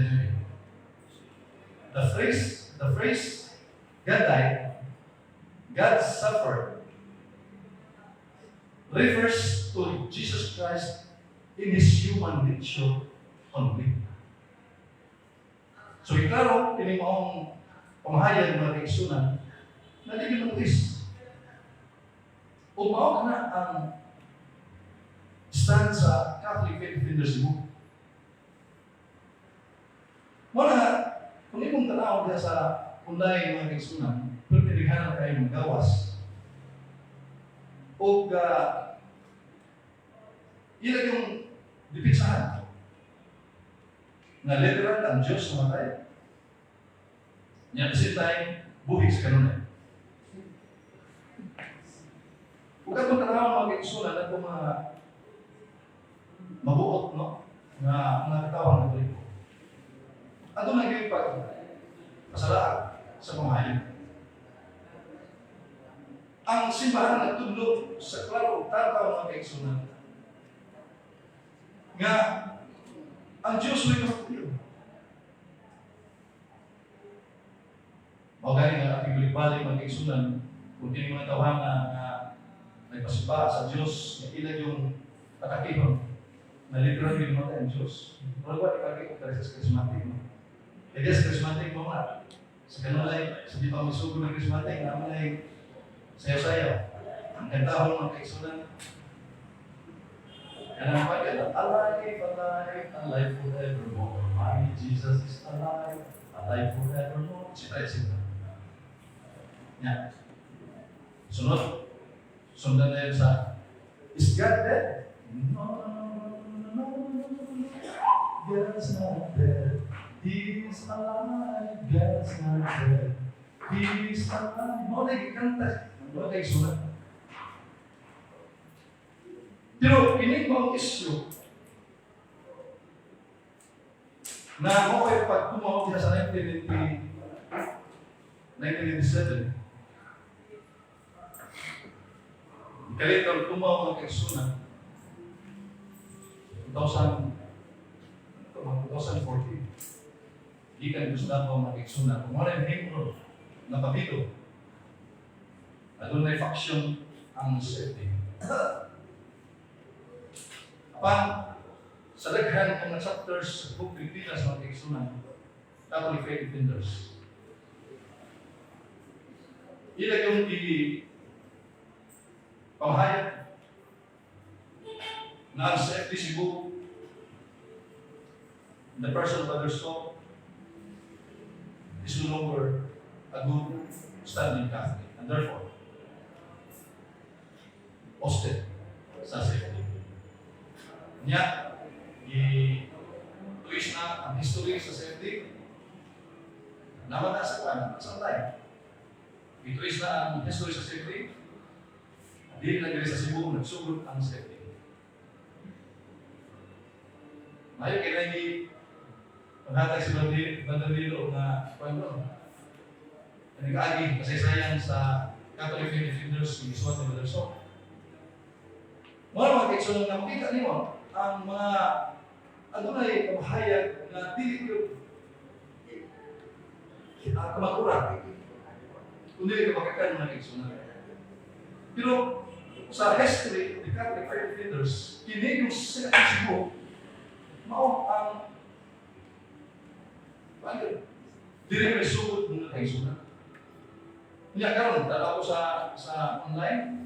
The phrase "God died, God suffered" refers to Jesus Christ in His human nature only. So, iklaro, kini maong pamahayag, mga kaigsunan, na di matuis. O mao na ang stand sa Catholic Faith Defenders Cebu. Mao na, kung imong tanaw diya sa online, mga kaigsunan, pertindighanan kayo ng gawas. O ila yung dipitsahan na literal ang Diyos namatay. Niya at the same time, buhi sa kanunay. Kung katong tanaw, mga kaigsunan, at mga mabuot, no? Nga mga katawhan ng Katoliko. Ato na gyud pag pasalaag sa pamahayag. Ang simbahan nagtudlo sa klaro ug tataw, mga kaigsunan, nga ang Diyos may kapatid. Mao gani nga ating balik-balik, mga kaigsunan, kung kini mga tawhana nga nagpasimba sa Diyos, nga ilan yung atakihon na literal yung namatay ang Diyos. Wala ba ikagi ko sa charismatic, no? Kaya sa charismatic mo nga, sa kanunay, sa di pa misugo ng charismatic, naman ay sayaw-sayaw. Ang kantahon, mga kaigsunan. Kanang pa alive, alive, alive forevermore. My Jesus is alive, alive forevermore. Etc. Etc. Ya. Sunod, sundan na yun sa "Is God dead? No, no, no, no, no, no. God's not dead. He's alive. God's not dead. He's alive." Mao na gikanta. Mao na sulat. Pero kini maong issue na mo ay pagtumaw niya sa 1990, 1997. Kalit ang tumaw ng kaigsuonan 2000, ito, mga 2014. Gikan ko sa Davao mga kaigsuonan. Kung wala yung miyembro na pabilo, adunay faction ang CFD. Apan, sa daghan ng mga chapters sa buong Pilipinas mga kaigsuonan, Catholic Faith Defenders. Ila yung i pamahayag na ang CFD Cebu, the person of Brother Sok, is no longer a good standing Catholic and therefore ousted sa CFD. Nya, i-twist na ang history sa CFD. Naman na sa kwan, sa online. I-twist na ang history sa CFD. Dili na diri sa Cebu, nagsugod ang CFD. Mayo kay lagi paghatag si Bandanilo nga kwan no. Nag-agi kasaysayan sa Catholic Faith Defenders ni Isuan ni Brother Sok. Mga mga kaigsuonan na makita nimo ang mga adunay pamahayag na dili gyud kamaturan kundi ka makita mga kaigsuonan. Pero sa history of the Catholic Faith Defenders, kini yung sa Cebu, mao ang paano dili may sugod mga kaigsuonan. Nya karon dala ko sa online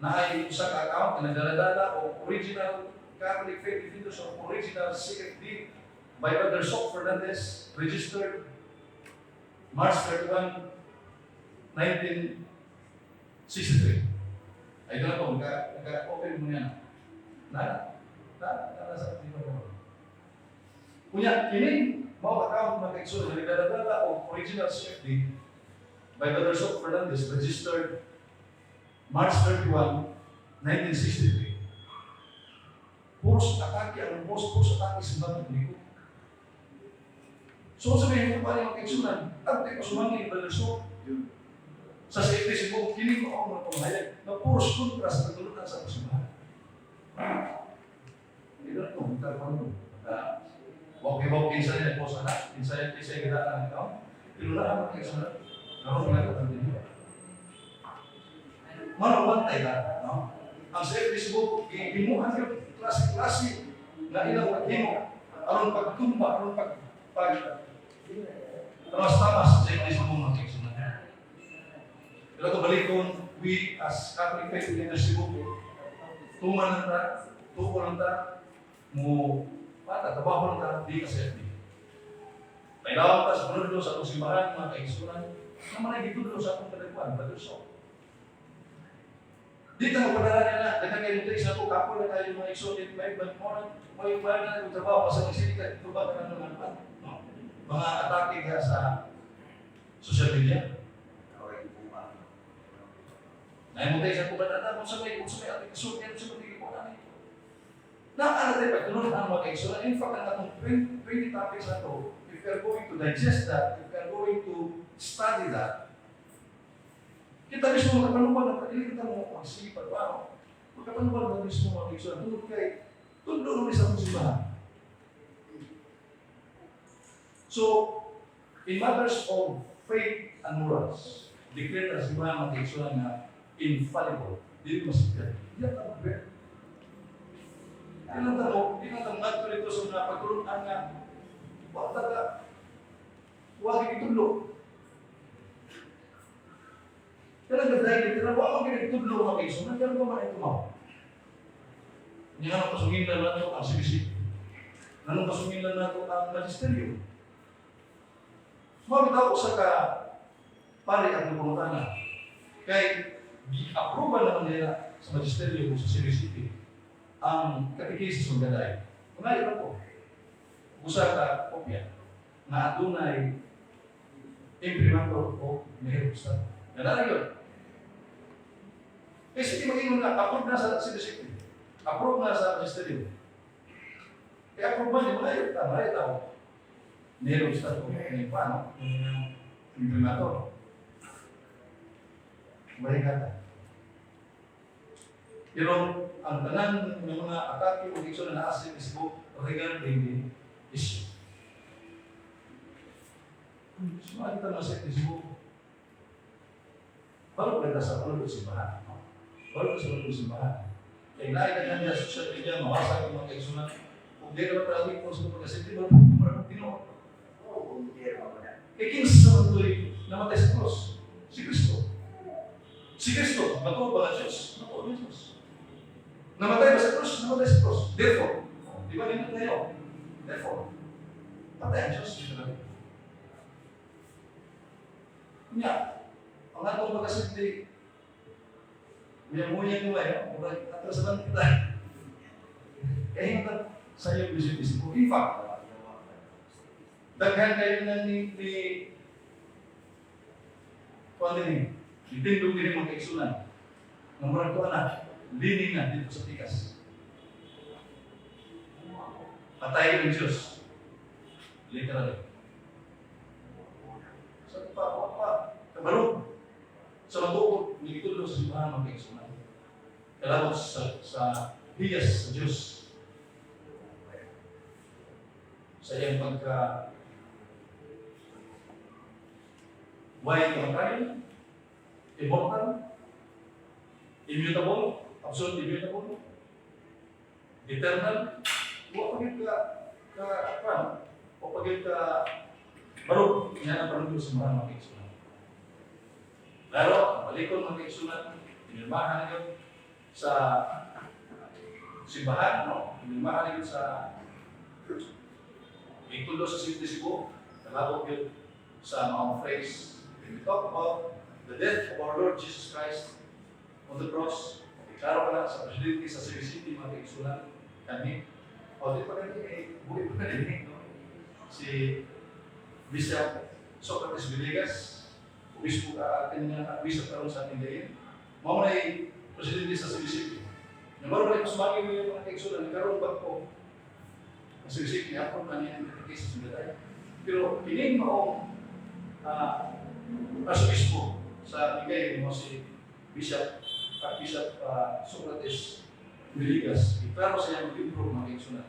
na ay usa ka account na nagdala-dala o original Catholic Faith Defenders o original CFD by Brother Sok Fernandez, registered March 31, 1963. Ay, doon ako, nagka-open mo niya. Na, na, na, sa di ba ko? Kunya, kini, mao account mga kaigsuonan na nagdala-dala o original CFD by Brother Sok Fernandez, registered March 31, 1963. Puros atake ang post, puros atake sa mga Katoliko. So, sabihin ko pa rin mga kaigsuonan, at di ko sumangi, Brother Sok, sa CFD Cebu, kini ko ako mga pamahayag na puros kontra sa katulunan sa simbahan. Hindi na ito, magkakaroon ko. Okay, kinsa niya po sana, kinsa niya, kinsa niya ang account. Pero na ang kaigsuonan, karon wala ka tandin. Mano bantay ka, no? Ang sa Facebook, gihimuhan yung klase-klase na ilang paghimo aron pagtumba, aron pag pag tamas-tamas sa Facebook mga kaigsuonan. Pero ito balikon, we as Catholic Faith Leaders Cebu, tuman lang ta, tuko lang ta, mo pata, trabaho lang ta, di ka sa FB. May lawag ta sa panudlo sa atong simbahan, mga kaigsuonan, na manay gitudlo sa atong kadagkuan, Brother Sok. Di ta mapadala niya na, daghan kayo mo sa ato, kapoy na tayo mga igsoon, di may mo na, may may na yung trabaho, kasi magsili ka, ito ba ka na naman pa? No? Mga atake ka sa social media. Nay mo tayo sa kubadata, kung sa may ating kasulti, kung sa may ko na Naana tayo pagtulong ang mga kaigsuonan. In fact, ang atong 20, 20 topics na to, if we are going to digest that, if we are going to study that, kita mismo makapanuwag ng dili kita mo magsipag, wow. Makapanuwag na mismo mga kaigsuonan. Tungod kay, tudlo naman sa atong simbahan. So, in matters of faith and morals, declare na simbahan mga kaigsuonan nga infallible. Dili masakyan. Hindi ka mag. Di lang tamo ngadto dito sa mga pagtulunan nga wa ta ka wa gitudlo. Kaya nga dahil dito wa mo gitudlo mga kaigsuonan, kaya pa man ito mao. Nya nganong pasungilan nato ang CBC? Nganong pasungilan nato ang magisteryo? Mao bitaw usa ka pari ang pangutana. Kay gi-approve naman nila sa magisteryo o sa CBCP ang Katekisis Manggaday. Mga ko. Usa ka kopya na adunay imprimatur o nehero sa Ganara yun. Eh, sige, mag-ingon na, approve na sa CBCP. Approve na sa magisteryo. Kaya approve man, di ba kayo? Tama, ay tao. Nehero sa o ni paano? Imprimatur. Balik. Pero ang tanan ng mga atake o dikso na naa sa Facebook regarding the issue. So, makita na sa Facebook. Bago pa sa ulo simbahan. No? Bago sa ulo simbahan. Kaya naay na niya sa social media, mawasa ang mga kaigsunan. Kung di naman palagi kung sa pagkasinti, bago pa tinuod. Oo, hindi mo na. Kay kinsa man to'y namatay sa krus? Si Kristo. Si Kristo, matuod ba nga Diyos? Matuod nga Diyos. Namatay ba sa krus? Namatay sa krus. Therefore, di ba nindot ngayon? Therefore, patay ang Diyos. Dito lang. Nya, ang atong pagkasinti, muyang-muyang mo eh, murag atras lang kita. Kaya hinta sa iyong bisip-isip. In fact, daghan kayo na ni kuan din ni tindog din mga kaigsunan. Nga murag kuan na, lining na dito sa tikas. Patay ng Diyos. Literally. Sa pa, pa, pa, kabalo. Sa matuod, nagitulo sa simbahan mga kaigsunan. Kalabot sa hiyas sa Diyos. Sa iyang pagka why kamatayon, immortal, immutable, absolute immutable, eternal, wa pa gyud ka ano, wa pa gyud ka barog niya na parang sa mga kaigsunan. Pero, balikon mga kaigsunan, pinirmahan na yun sa simbahan, no? Pinirmahan na yun sa itulo sa City Cebu, kalabot yun sa mga phrase. When we talk about the death of our Lord Jesus Christ on the cross, klaro ka na sa presidente sa Cebu City, mga kaigsunan, kami, o di pa kami, eh, buhay pa kami, no? Si Bishop Socrates Villegas, obispo ka, kanya bishop karon sa ating gayon. Mao na presidente sa Cebu City. Namaro na yung sumagi mo yung mga kaigsunan, nagkaroon ba ko ang Cebu City, ako na niya ang katekis sa tayo. Pero kining maong arsobispo sa Miguel mo si Bishop Socrates Villegas. Iklaro sa iyang libro mga kaigsunan.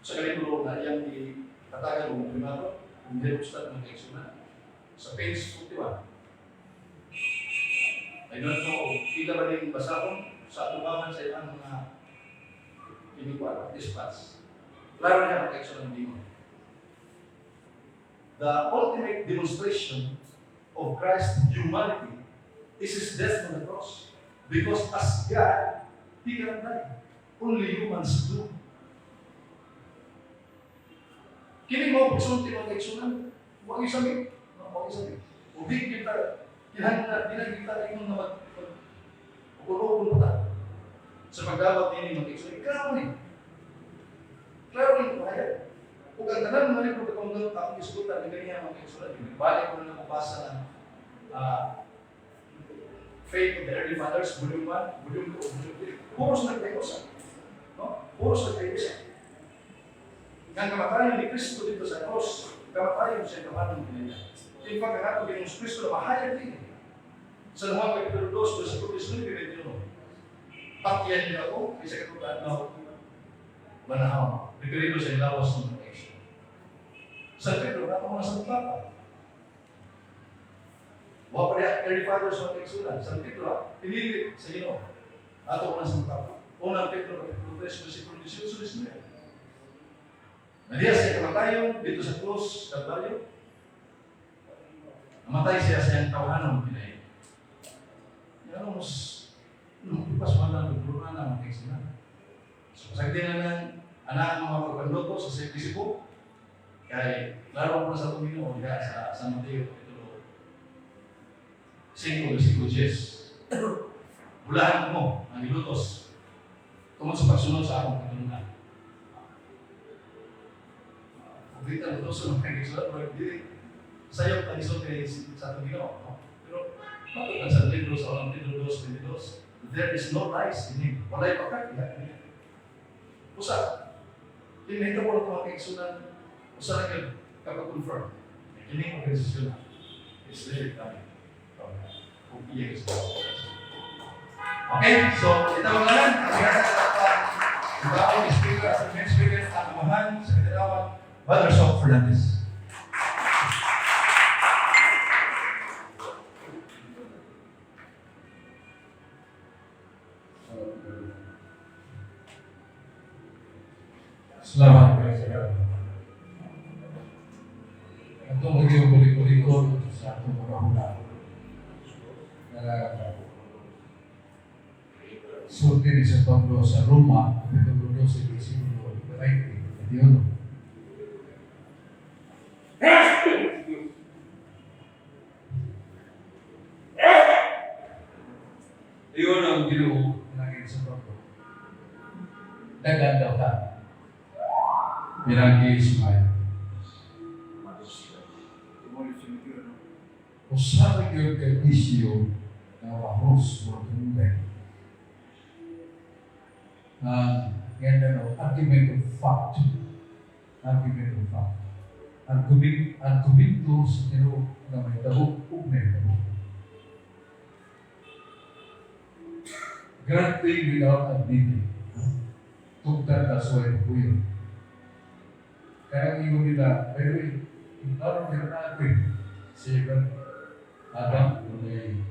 Sa libro na iyang ikatagan o primato, kung Herostad mga kaigsunan. Sa page 41. I don't know, ila ba din basahon sa atubangan sa ilang mga pinigwala, dispatch. Klaro niya ang kaigsunan dingon. The ultimate demonstration of Christ's humanity is His death on the cross. Because as God, He cannot die. Only humans do. Kini mo, pagsulti mga kaigsunan, huwag isami. No, huwag isami. O di kita, kinahanglan, di na kita ingon na mag pa ta. Sa pagdawat nini mga kaigsunan, klaro ni. Klaro ni, mahayag. Ug ang tanan mga libro katong akong isgutan ni ganiya mga kaigsunan, balik ko na lang mabasa ng Faith of the Early Fathers, Volume 1, Volume 2, Volume 3. Puros nagkayusa. No? Puros nagkayusa. Nga kamatayon ni Kristo dito sa cross, kamatayon siya kamanong kinaya. In fact, ang ato Ginoong Kristo na mahayag din. Sa Juan Kapitulo 2, versikulo 19, 21. Patyan niyo ako, kaysa katutaan na manahaw. Referido sa ilawas ng mga kaigsunan. San Pedro, nato mga sa Papa. Wa pa niya early fathers mga kaigsunan. San Pedro, pinili sa Ginoo. Ato una sa Papa. Unang Pedro, Kapitulo 3, versikulo 18, 19. Nadiya siya kamatayon dito sa krus, Kalbaryo. Namatay siya sa iyang tawhanon pinay. Yan mas lumipas man lang, nagpuro na mga kaigsunan. So, sa di Cebu. Kay klaro po na sa atong Ginoo diha sa San Mateo kapitulo 5 versikulo 10. Bulahan mo ang gilutos tungod sa pagsunod sa akong katulungan. Kung di ta lutoson ang kagisulat, pero di sayop ang isulti sa atong Ginoo. No? Pero matod ang San Pedro sa unang Pedro 2:22, there is no lies in him. Walay pagkat diha niya. Usa, tinahita ko lang mga kaigsunan, usa na gyud kapag-confirm. Kining organisasyon na is really coming from God. Kung iya gusto. Okay, so ito ang ngalan. Ang Ang speaker at main speaker, ang amahan sa Mindanao, Brother Sok Fernandez. Salamat kayo sa lahat. Atong lagi yung balik-balikon sa atong mga huna. Na sulti ni San Pablo sa Roma, Kapitulo 12, versikulo 20, 21. Iyon ang Ginoo lagi sa Pablo. Dagan daw ta. Pinagi Ismael. Usa ra gyud kay issue na wahos mo tungay. Ang ganda no, argument of fact. Argument of fact. Argument, argumento sa tinuod nga may tabo ug may tabo. Granting without admitting. Tugtad ta sa kuyo. Kaya ang ingon nila, pero klaro meron na ako eh. Si Adam, may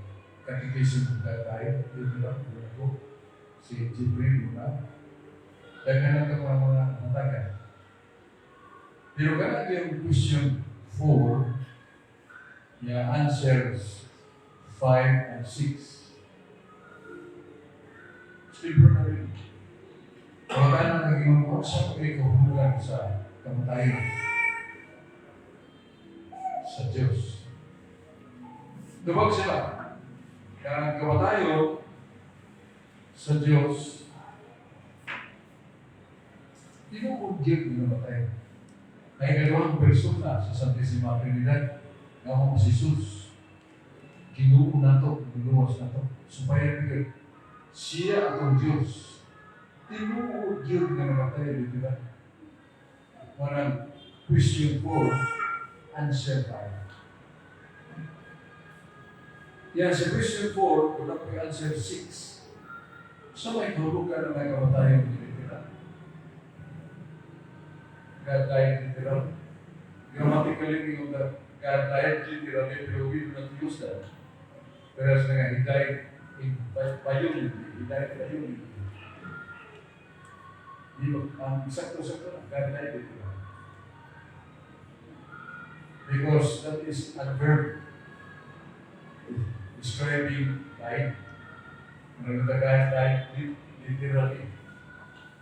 catechism na tayo, dito lang, doon ako. Si Jibril muna. Daghan lang ito mga mga hatagan. Pero kanang yung question 4, niya answers 5 and 6. Libro na rin. Wala na naging mo sa pagkikahulan sa kamatayon sa Diyos. Tubag sila. Kaya ang kamatayon sa Diyos, tinuod gyud nga namatay. Ay ikaduhang persona sa Santissima Trinidad, nga mo si Jesus. Ginoo nato, giluwas nato. Sumpayan gyud siya atong Diyos. Tinuod gyud nga namatay, di ba? Parang question 4, answer 5. Yan, sa question 4, wala ko answer 6. Sa may kahulugan na may kamatayon literal. God died literal. Grammatically, yung that God died literally, pero we do not use that. Whereas nga, He died in violently. He died violently. Di ba? Ang sakto-sakto na, God died literal. Because that is adverb describing died. When the guy died literally,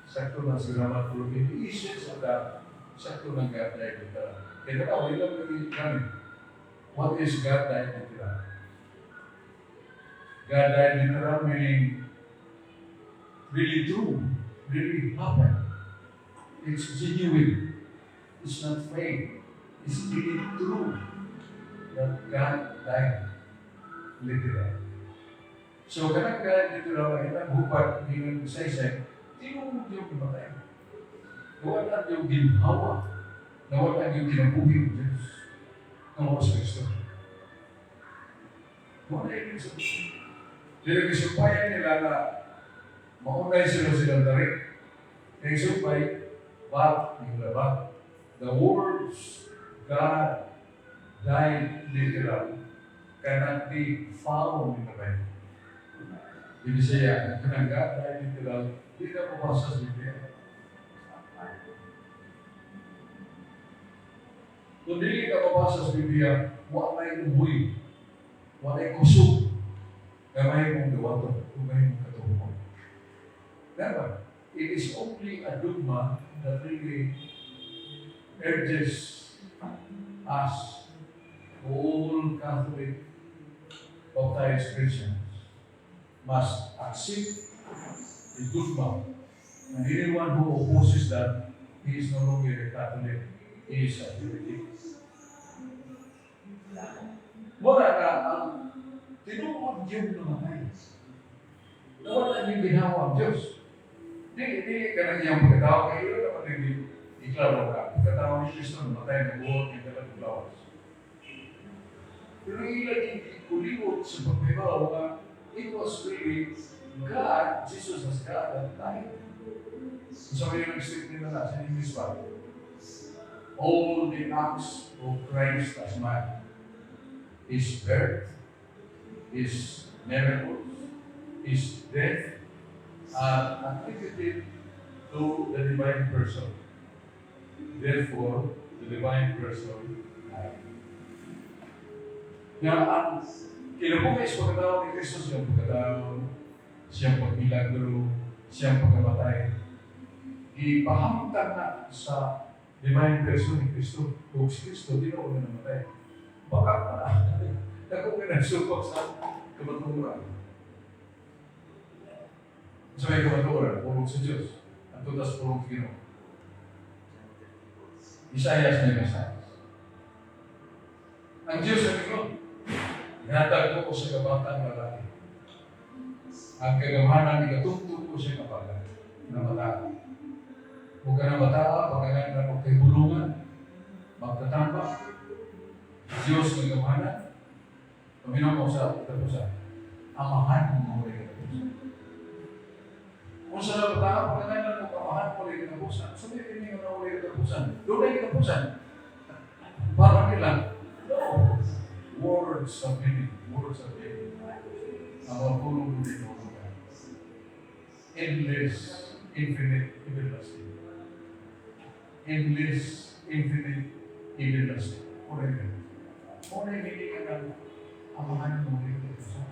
sakto lang sa grammar, in the essence of that, sakto lang God died literal. Kaya na, wala lang lagi kami. What is God died literal? God died literal meaning really true, really happened. It's genuine. It's not fake. It's really true that God died literal. So, kanang God literal ang ilang hupad ingon sa saysay, tinuod yung namatay. Wala yung ginhawa. Nawala yung kinabuhi ng Diyos. Ang oras Kristo. Wala yung sa Pero gisumpayan nila na maunay sila silang tarik. Kaya sumpay, but, yung ba? The words God died literal cannot be found in the Bible. Ibig siya, ang kanang God died literal, di na mabasa sa Biblia. Kung dili ka mabasa sa Biblia, wa may umoy, wa may kusog, nga may mong dawaton, kung may mong katuhuman. Never. It is only a dogma that really Urges us, all Catholic baptized Christians, must accept the dogma. And anyone who opposes that, he is no longer a Catholic, he is a heretic. Mura ka ang tinuod yung namatay. Nawala yung ginawa ang Diyos. Di ka nang iyang pagkatao, kaya yun naman yung iklaro ka. Pagkatao ni Kristo, namatay, nabuhat, yung dalang lawas. Pero ilang hindi kuliwot sa pagbibaw nga it was really God, Jesus as God that died. So yung nag-statement nila sa English ba? All the acts of Christ as man, His birth, His miracles, His death, are attributed to the divine person. Therefore, the divine person died. Nga ang kinabuhi sa pagkatao ni Kristo, siyang pagkatao, siyang pagmilagro, siyang pagkamatay, ipahamtang na sa divine person ni Kristo. Kung si Kristo, di na na namatay. Baka pa na. Dako nga nagsupak sa kamatuoran. Sa may kamatuoran, pulong sa Diyos. Ang tutas pulong sa Ginoo. Isaias na Isaias. Ang Diyos ang ingon, "Ihatag ko sa kabatang lalaki. Ang kagamhanan, ikatugtog ko siya kabaga na bata. Kung ka na bata, pagkagan na kay bulungan, magtatambak, Diyos ng gamhanan, paminaw mo sa katapusan, amahan mo muli katapusan." Kung sa bata, pagkagan mo, amahan mo muli katapusan, sabihin niyo na muli katapusan, doon ay katapusan. Para nila, no. Words of meaning, words of meaning. Ang mga pulong dito. Endless, infinite, everlasting. Endless, infinite, everlasting. Forever. Muna yung meaning ng amahan mo ulit katapusan.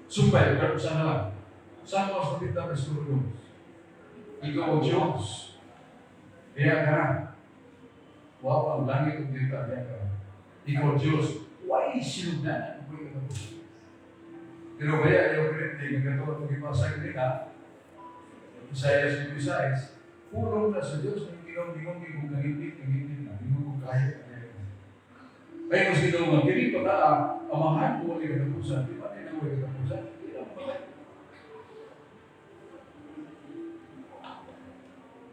Sumpay, pero sana lang. Salmos 90 versikulo 2. Ikaw, O Diyos, diya ka na. Wow, ang langit ug yuta, diya ka na. Ikaw, Diyos, why sinugdanan mo yung katapusan? Pero kaya ayaw ko rin, nga ganito ang gibasa kanina, Isaiah 56, pulong na sa Diyos, ng ginong ginong ginong kangindit, kangindit na, ginong kong kahit na. Kaya mas ginoo nga, kini pa ta, amahan mo wala katapusan, di ba nila wala katapusan? Di na mamatay.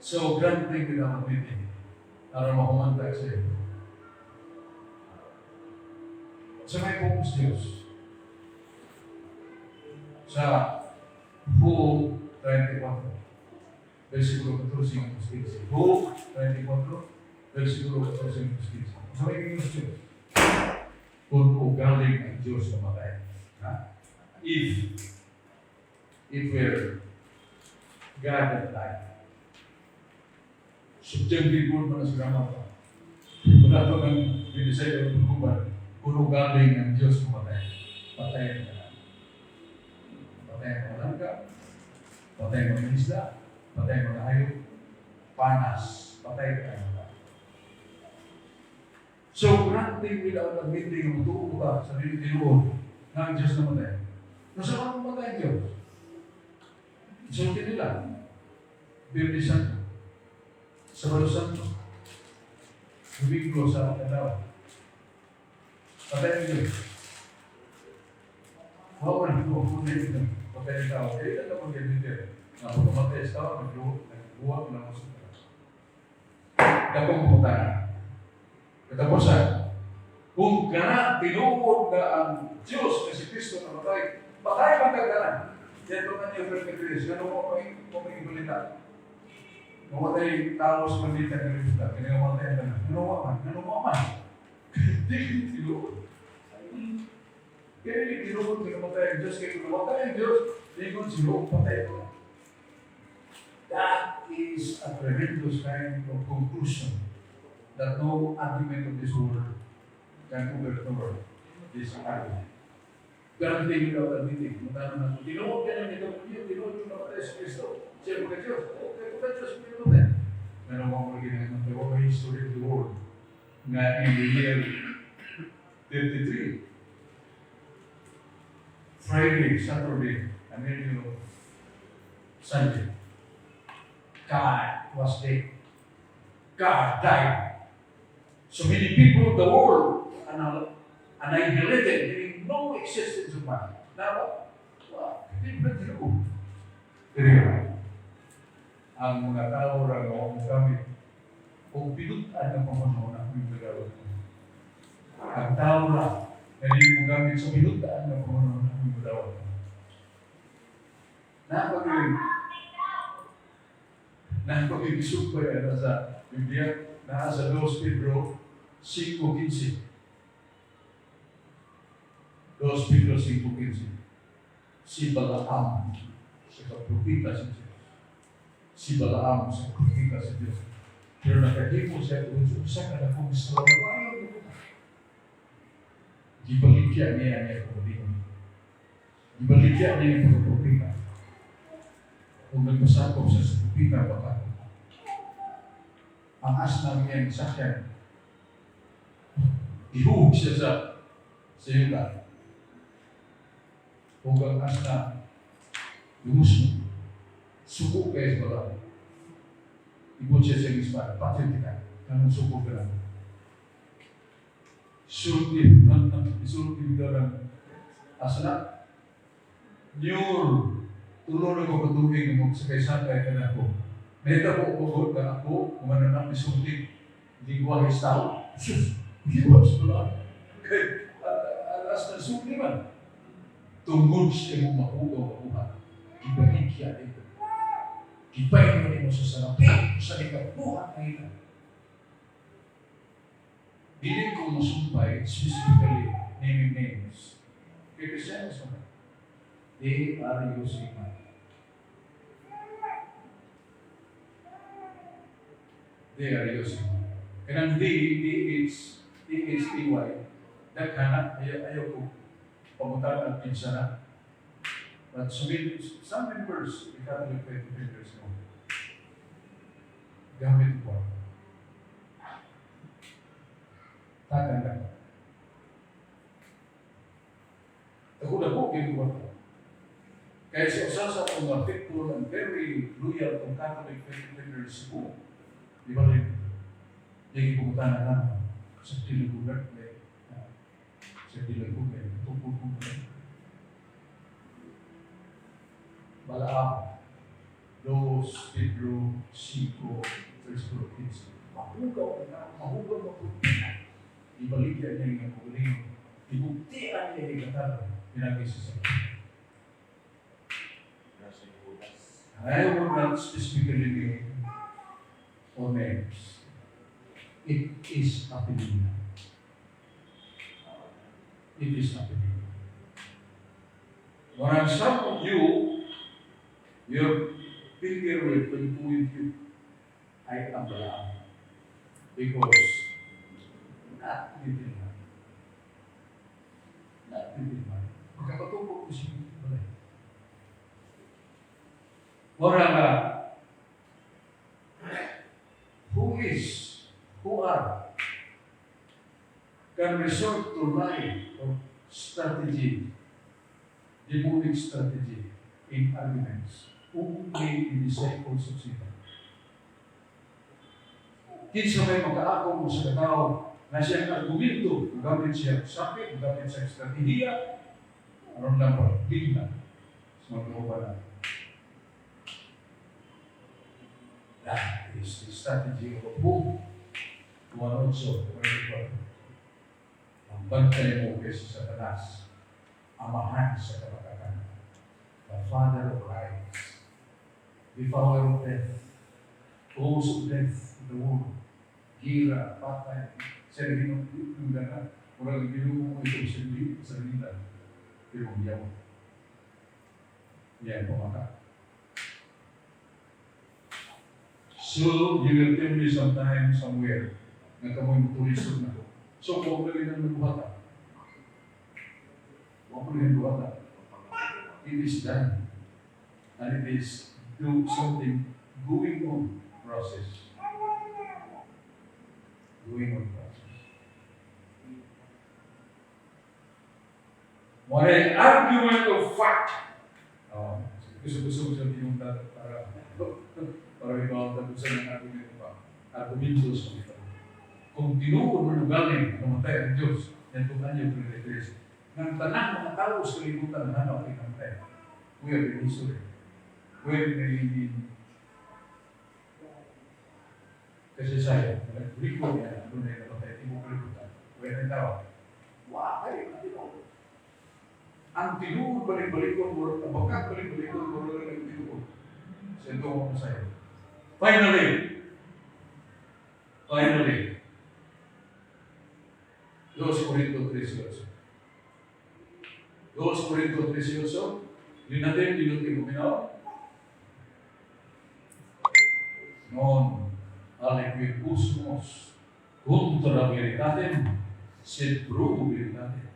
So, granting without admitting, aron makumantag sa iyo. Sa may focus Diyos, sa Job 34, versikulo 14 hanggang 15. Job 34, versikulo 14 hanggang 15. Sa may focus Diyos, kung ugaling ang Diyos namatay. Ha? If we're God that died, subjective word man sa grammar pa. Kung nato ng binisay o pagkuban, kung ugaling ang Diyos namatay, patayin ka na. Patay ang mga langga, patay ang mga isda, patay ang mga hayop, panas, patay ka na. So, granting without admitting, mutuo ba sa dili tinuod nga ang Diyos namatay? No sa mga mamatay ang Diyos? Isulti nila, Biyernes Santo, Sabado Santo, Domingo sa Katao. Patay ang Diyos. Wa man ko kung ito, patay ang tao. Eh, ito naman ganito. Nga pagkamatay sa tao, nagbuwag na sa tao. Dakong putana. Katapusan, kung kana tinuod na ang Diyos na si Kristo namatay, patay man kagdanan. Dito na niyo perpetuis, ganun mo may balita. Namatay tao sa mandita ng libutan, kaya namatay ang tanan. Ano man? Ano man? Hindi tinuod. Kaya hindi tinuod na namatay ang Diyos, kaya kung namatay ang Diyos, lingon si Job, patay ko na. That is a tremendous kind of conclusion that no argument of this world can overturn this argument. Guarantee without admitting. Mutano na ko, tinuod ka na nito, tinuod yung namatay si Kristo. Siya mga Diyos. Okay, kung Diyos, mo yun. Pero mo mo ginagawa ng history of the world nga in the year 33, Friday, Saturday, I mean, Sunday, God was dead. God died. So many people of the world annihilated, meaning no existence of man. Now, well, hindi ba true? Pero ang mga tao ra nga wa gamit o pinutan ng panghuna-huna kung gagawin. Ang tao ra na hindi mo gamit sa pinutan ng panghuna-huna kung gagawin. Napag-isumpay na sa Biblia, naa sa 2 Pedro 5.15. 2 Pedro 5.15. Si Balaam sa kapropita sa Diyos. Si Balaam sa propeta sa Diyos. Pero nakahimo siya kung sa kadakong salawayon. Gibaligya niya niya kaugalingon. Gibaligya niya ang pagkapropita. Kung nagpasakop siya sa propeta, baka ang asna niya yung sakyan. Ihuhog siya sa yuta. Kung ang asna, lumusno. Suko kay sa Balaam. Ibot siya sa espada. Patay ka. Kanong suko ka lang. Sulti, isulti bitaw ng asna. Nyur, tulo na ko katuig mo sakay-sakay ka na ako. Nahita ko pagod na ako, kumano na misulti, lingwahe sa tao. Sus, hiwas mo lang. Kay, alas na sulti man. Tungod sa imong mahugaw mabuhat, gibaligya dito. Gipain mo nimo sa salapi, sa ikabuhat na ina. Dili ko masumpay, specifically naming names. Kay Kristiyanos man. They are using money. They are using money. Kanang D, D, H, D, H, T, Y, daghana, ayaw, ayaw ko pamutan at kinsa na. But some members, the Catholic Faith Defenders know, gamit ko. Tagan lang. Ako na po, ginawa ko. Kaya si usa sa mga faithful and very loyal kong Catholic Faith Defenders Cebu, di ba rin, yung pumunta na lang sa Tilagugan, sa Tilagugan, tukod ko na. Balaam, 2 Pedro 5, versikulo 15. Mahugaw na, mahugaw maputi. Ibaligya niya yung kaugalingon. Ibuktian niya yung katalo. Pinagi sa sakit. I will not specifically name or names. It is happening now. It is happening. When some of you, your finger will point with you, I am Balaam. Because not little man. Not little man. Magkakatupo ko si balay. Mura nga, who are, can resort to lie or strategy, demonic strategy in arguments, only the disciples of Satan. Kinsa may makaakong mo sa katao na siyang argumento, gamit siya sakit, gamit siya estratehiya, aron lang pagligna sa mga kauban na. That is the strategy of a book. 1.8, ang bantay mo kaysa sa Satanas, amahan sa kabakakan, the father of lies, the power of death, cause of death in the world, gira, patay, sa ginoo gana, murag Ginoo mo ito sa sa nila, pero yaw. Yan pamaka. So, you will tell me sometime, somewhere, nga kamoy motulisod na ko. So, kung lagi nang nagbuhata. Wa mo rin buhata. It is done. And it is do something going on process. Going on process. What an argument of fact. Oh, gusto ko sa iyong para ibawag na sa ng argument pa. Argumento sa ito. Kung tinuod man galing namatay ang Diyos, yan kung anyo 33, nang tanang mga tao sa kalibutan na hanap ay namatay. We have in history. We have in kasi saya, nag-record niya, doon ay namatay, tibuok kalibutan. We have tao. Wah, ay, tinuod. Ang tinuod balik-balikon mo, ang bakat balik-balikon mo, ang tinuod. Sa ito mo sa'yo. Finally, finally, 2 Corinto 13. 2 Corinto 13, linatin, dinuti mo minaw. Non aliquid possumus contra veritatem, sed pro veritate.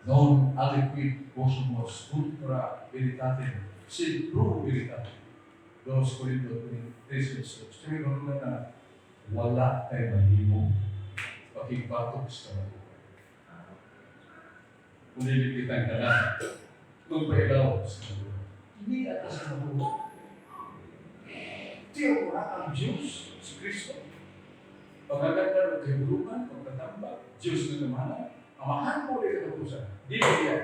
Non aliquid possumus contra veritatem, sed pro veritate. 2 Corinto 13. Sabi ko na wala kay mahimo pakigbatok sa kamatuoran. Kung dili kitang tanan, magpailaw sa kamatuoran. Hindi atas sa kamatuoran. Tiyo ang Diyos, si Kristo. Pagkaganda ng kahibulungan, pagtatamba, Diyos na namahalan, amahan mo rin katapusan. Di ba niya?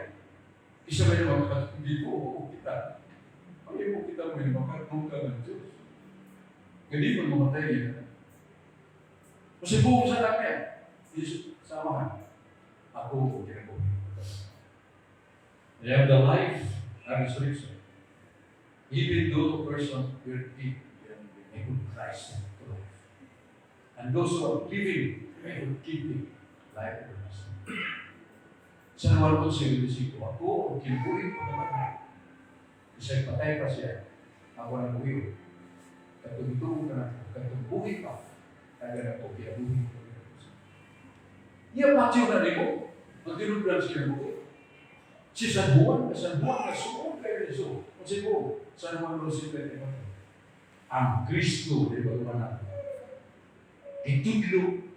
Isa ba yung mga hindi po o kita? Ay mo kita mo yung makatungka ng Diyos. Hindi mo mamatay niya. Kasi buong sa kanya, sa amahan, ako ang kinabuhi. I am the life and resurrection. Even though a person will be, I could rise to life. And those who are living, I could keep the life everlasting. Sa naman ko siya, ako ang kinabuhi ko naman. Isang patay pa siya, ako ang buhi. Katong ka na, katong buhi pa, kaya na ko kinabuhi ko. Iya patyo na nimo, magtinudlan sa kinabuhi. Si San Juan, San Juan, nasuod kay Rizzo. Kasi ko, San Juan Rossi, ang Kristo, di ba naman itudlo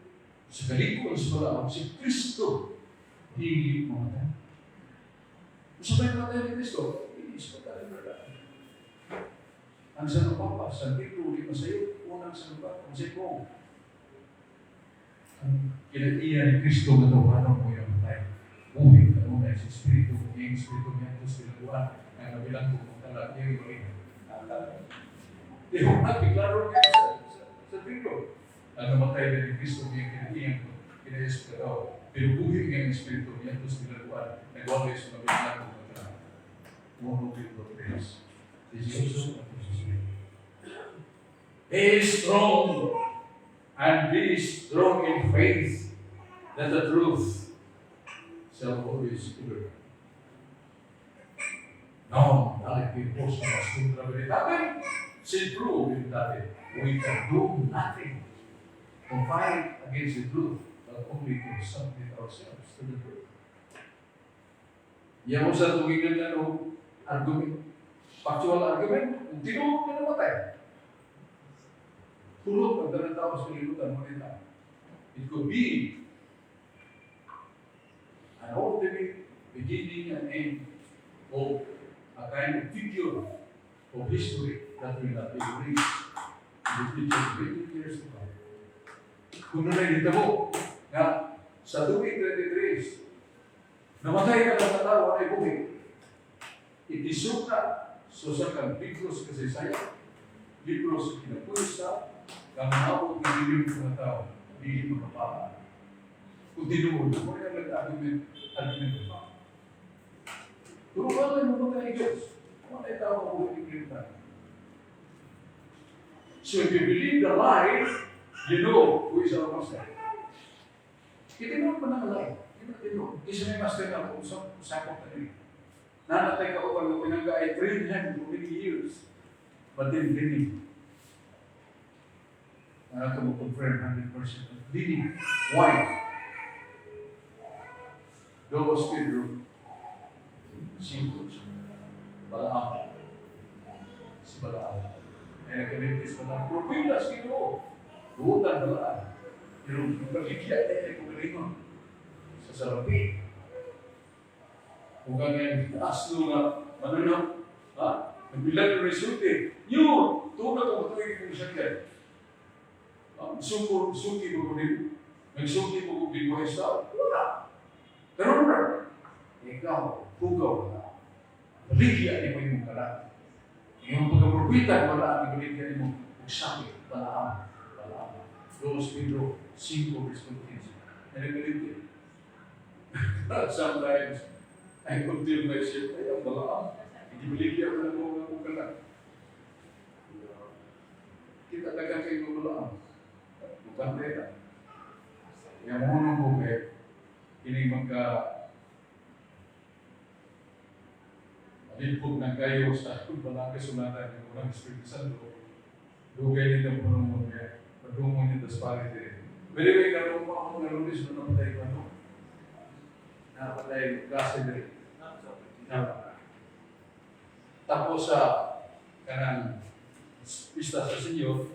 sa kalikon sa balaod, si Kristo, dili mamatay. Kung sabay mamatay ni Kristo, hindi siya patay ng Ang San Papa, San Pedro, di masayo, unang San Papa, ang ko, ang kinaiya ni Kristo nga tawanan mo yung matay. Buhi ka muna sa Espiritu, yung Espiritu niya ito sa bilaguan, ang nabilang ko kung tala, niya yung mali. Di ba, nagbiklaro niya sa Pedro. Ang namatay din ni Kristo niya kinaiya kinaiya sa kataw. Pero buhi niya ang Espiritu niya ito sa bilaguan, nagwalay sa nabilang ko kung tala. Uno, Pedro, tres. 18. Be strong and be strong in faith that the truth shall always overcome. Non aliquid possumus contra veritatem, sed pro veritate. We can do nothing to fight against the truth, but only to submit ourselves to the truth. Yan mo sa tuwing na ano, argument, factual argument, kung tinuod ka namatay. Tulog ang ganang tao sa kalibutan mo nila. It could be an ultimate beginning and end of a kind of figure of history that will not be erased in the future, many years to come. Kung doon ay nga sa tuwing 23, namatay ka ng tao ay buhi. Itisok na sa so, sa kang libro sa kasaysayan, libro sa kinapuisa, kang naabot ng milyon ng mga tao, hindi makapala. Kung tinuod, mo rin ang nag-argument, argument pa. Pero wala mo mga Diyos. Wala tao mabuhi ni Kristo. So if you believe the lie, you know who is our master. Itinuod mo ng lie. Hindi mo tinuod. Isa may master na kung sakop na rin. Nanatay ka uban ng tinangga, I trained him for many years. But then, dili. Para to mo confirm 100%. Dili. Why? Dos Pedro 5. Balaam. Si Balaam. Ay nagkalintis pa ng propila sa Ginoo. Buutan Balaam. Pero baligya na ay kumalingon sa salapi. Kung ang aslo nga manunok, ha? Nagbilang yung resulte. Yun! Tuna ko tuig kong sakyan. Suko, suki ko ko din. Nagsuki ko ko bibuhay sa wala. Karon ra. Ikaw, hugaw na. Baligya ni mo yung kalat. Yung pagkaprobitan, wala ang ibaligya ni mo. Ug sabi, Balaam, Balaam. 2 Pedro 5, verse 15. Nagbaligya. Sometimes, I could tell myself, ay, ang Balaam. Hindi baligya ko na ko ang kalat. Kita dagan kayo Balaam. Bukante na. Kaya mo ko kay kini magka malipog na kayo sa balang kasulatan ng unang Espiritu Santo. Dugay nito puno mo kaya padungo niyo tas pare dire. Pwede ba ikaw mo ako nga Lunes no napatay ko ano? Napatay klase dire. Tapos sa kanang pista sa senyor,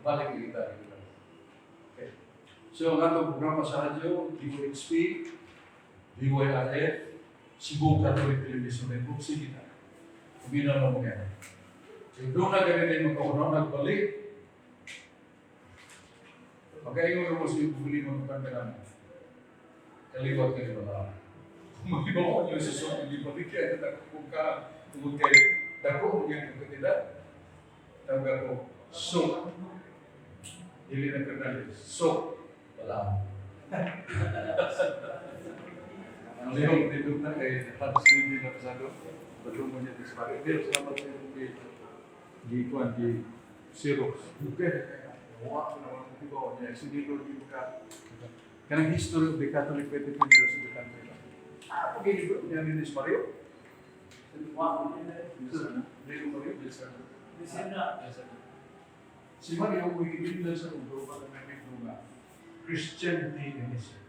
balik kita dito. Okay. So ang atong programa sa radyo, DOXP, DYRF, Cebu Catholic Television Network, sige na. Kuminaw na mo yan. So doon na ganito yung magkakunaw, nagbalik. Pagkaingon mo sa ibuli mo ng kanila. Kaliwat ka ni Balaam. Magibaw niyo sa song, hindi balik yan, kung ka, tungkol kay dako mo yan ang kanila. Tawag ko, sok. Dili na kanal, sok. Balaam. Ang lihok dito na kay halos hindi na pasado. Badong mo niya sa pare. Pero salamat sa iyo kay gi kuan gi Xerox. Okay. Wa na wala ko tibaw niya. Sinilo di ka. Kanang history of the Catholic Faith Defenders of the country. Ah, pag libro niya ni Mario. Wa mo niya. Leo Mario. Si Mario, may gibilan sa ulo para may nga Christianity in history.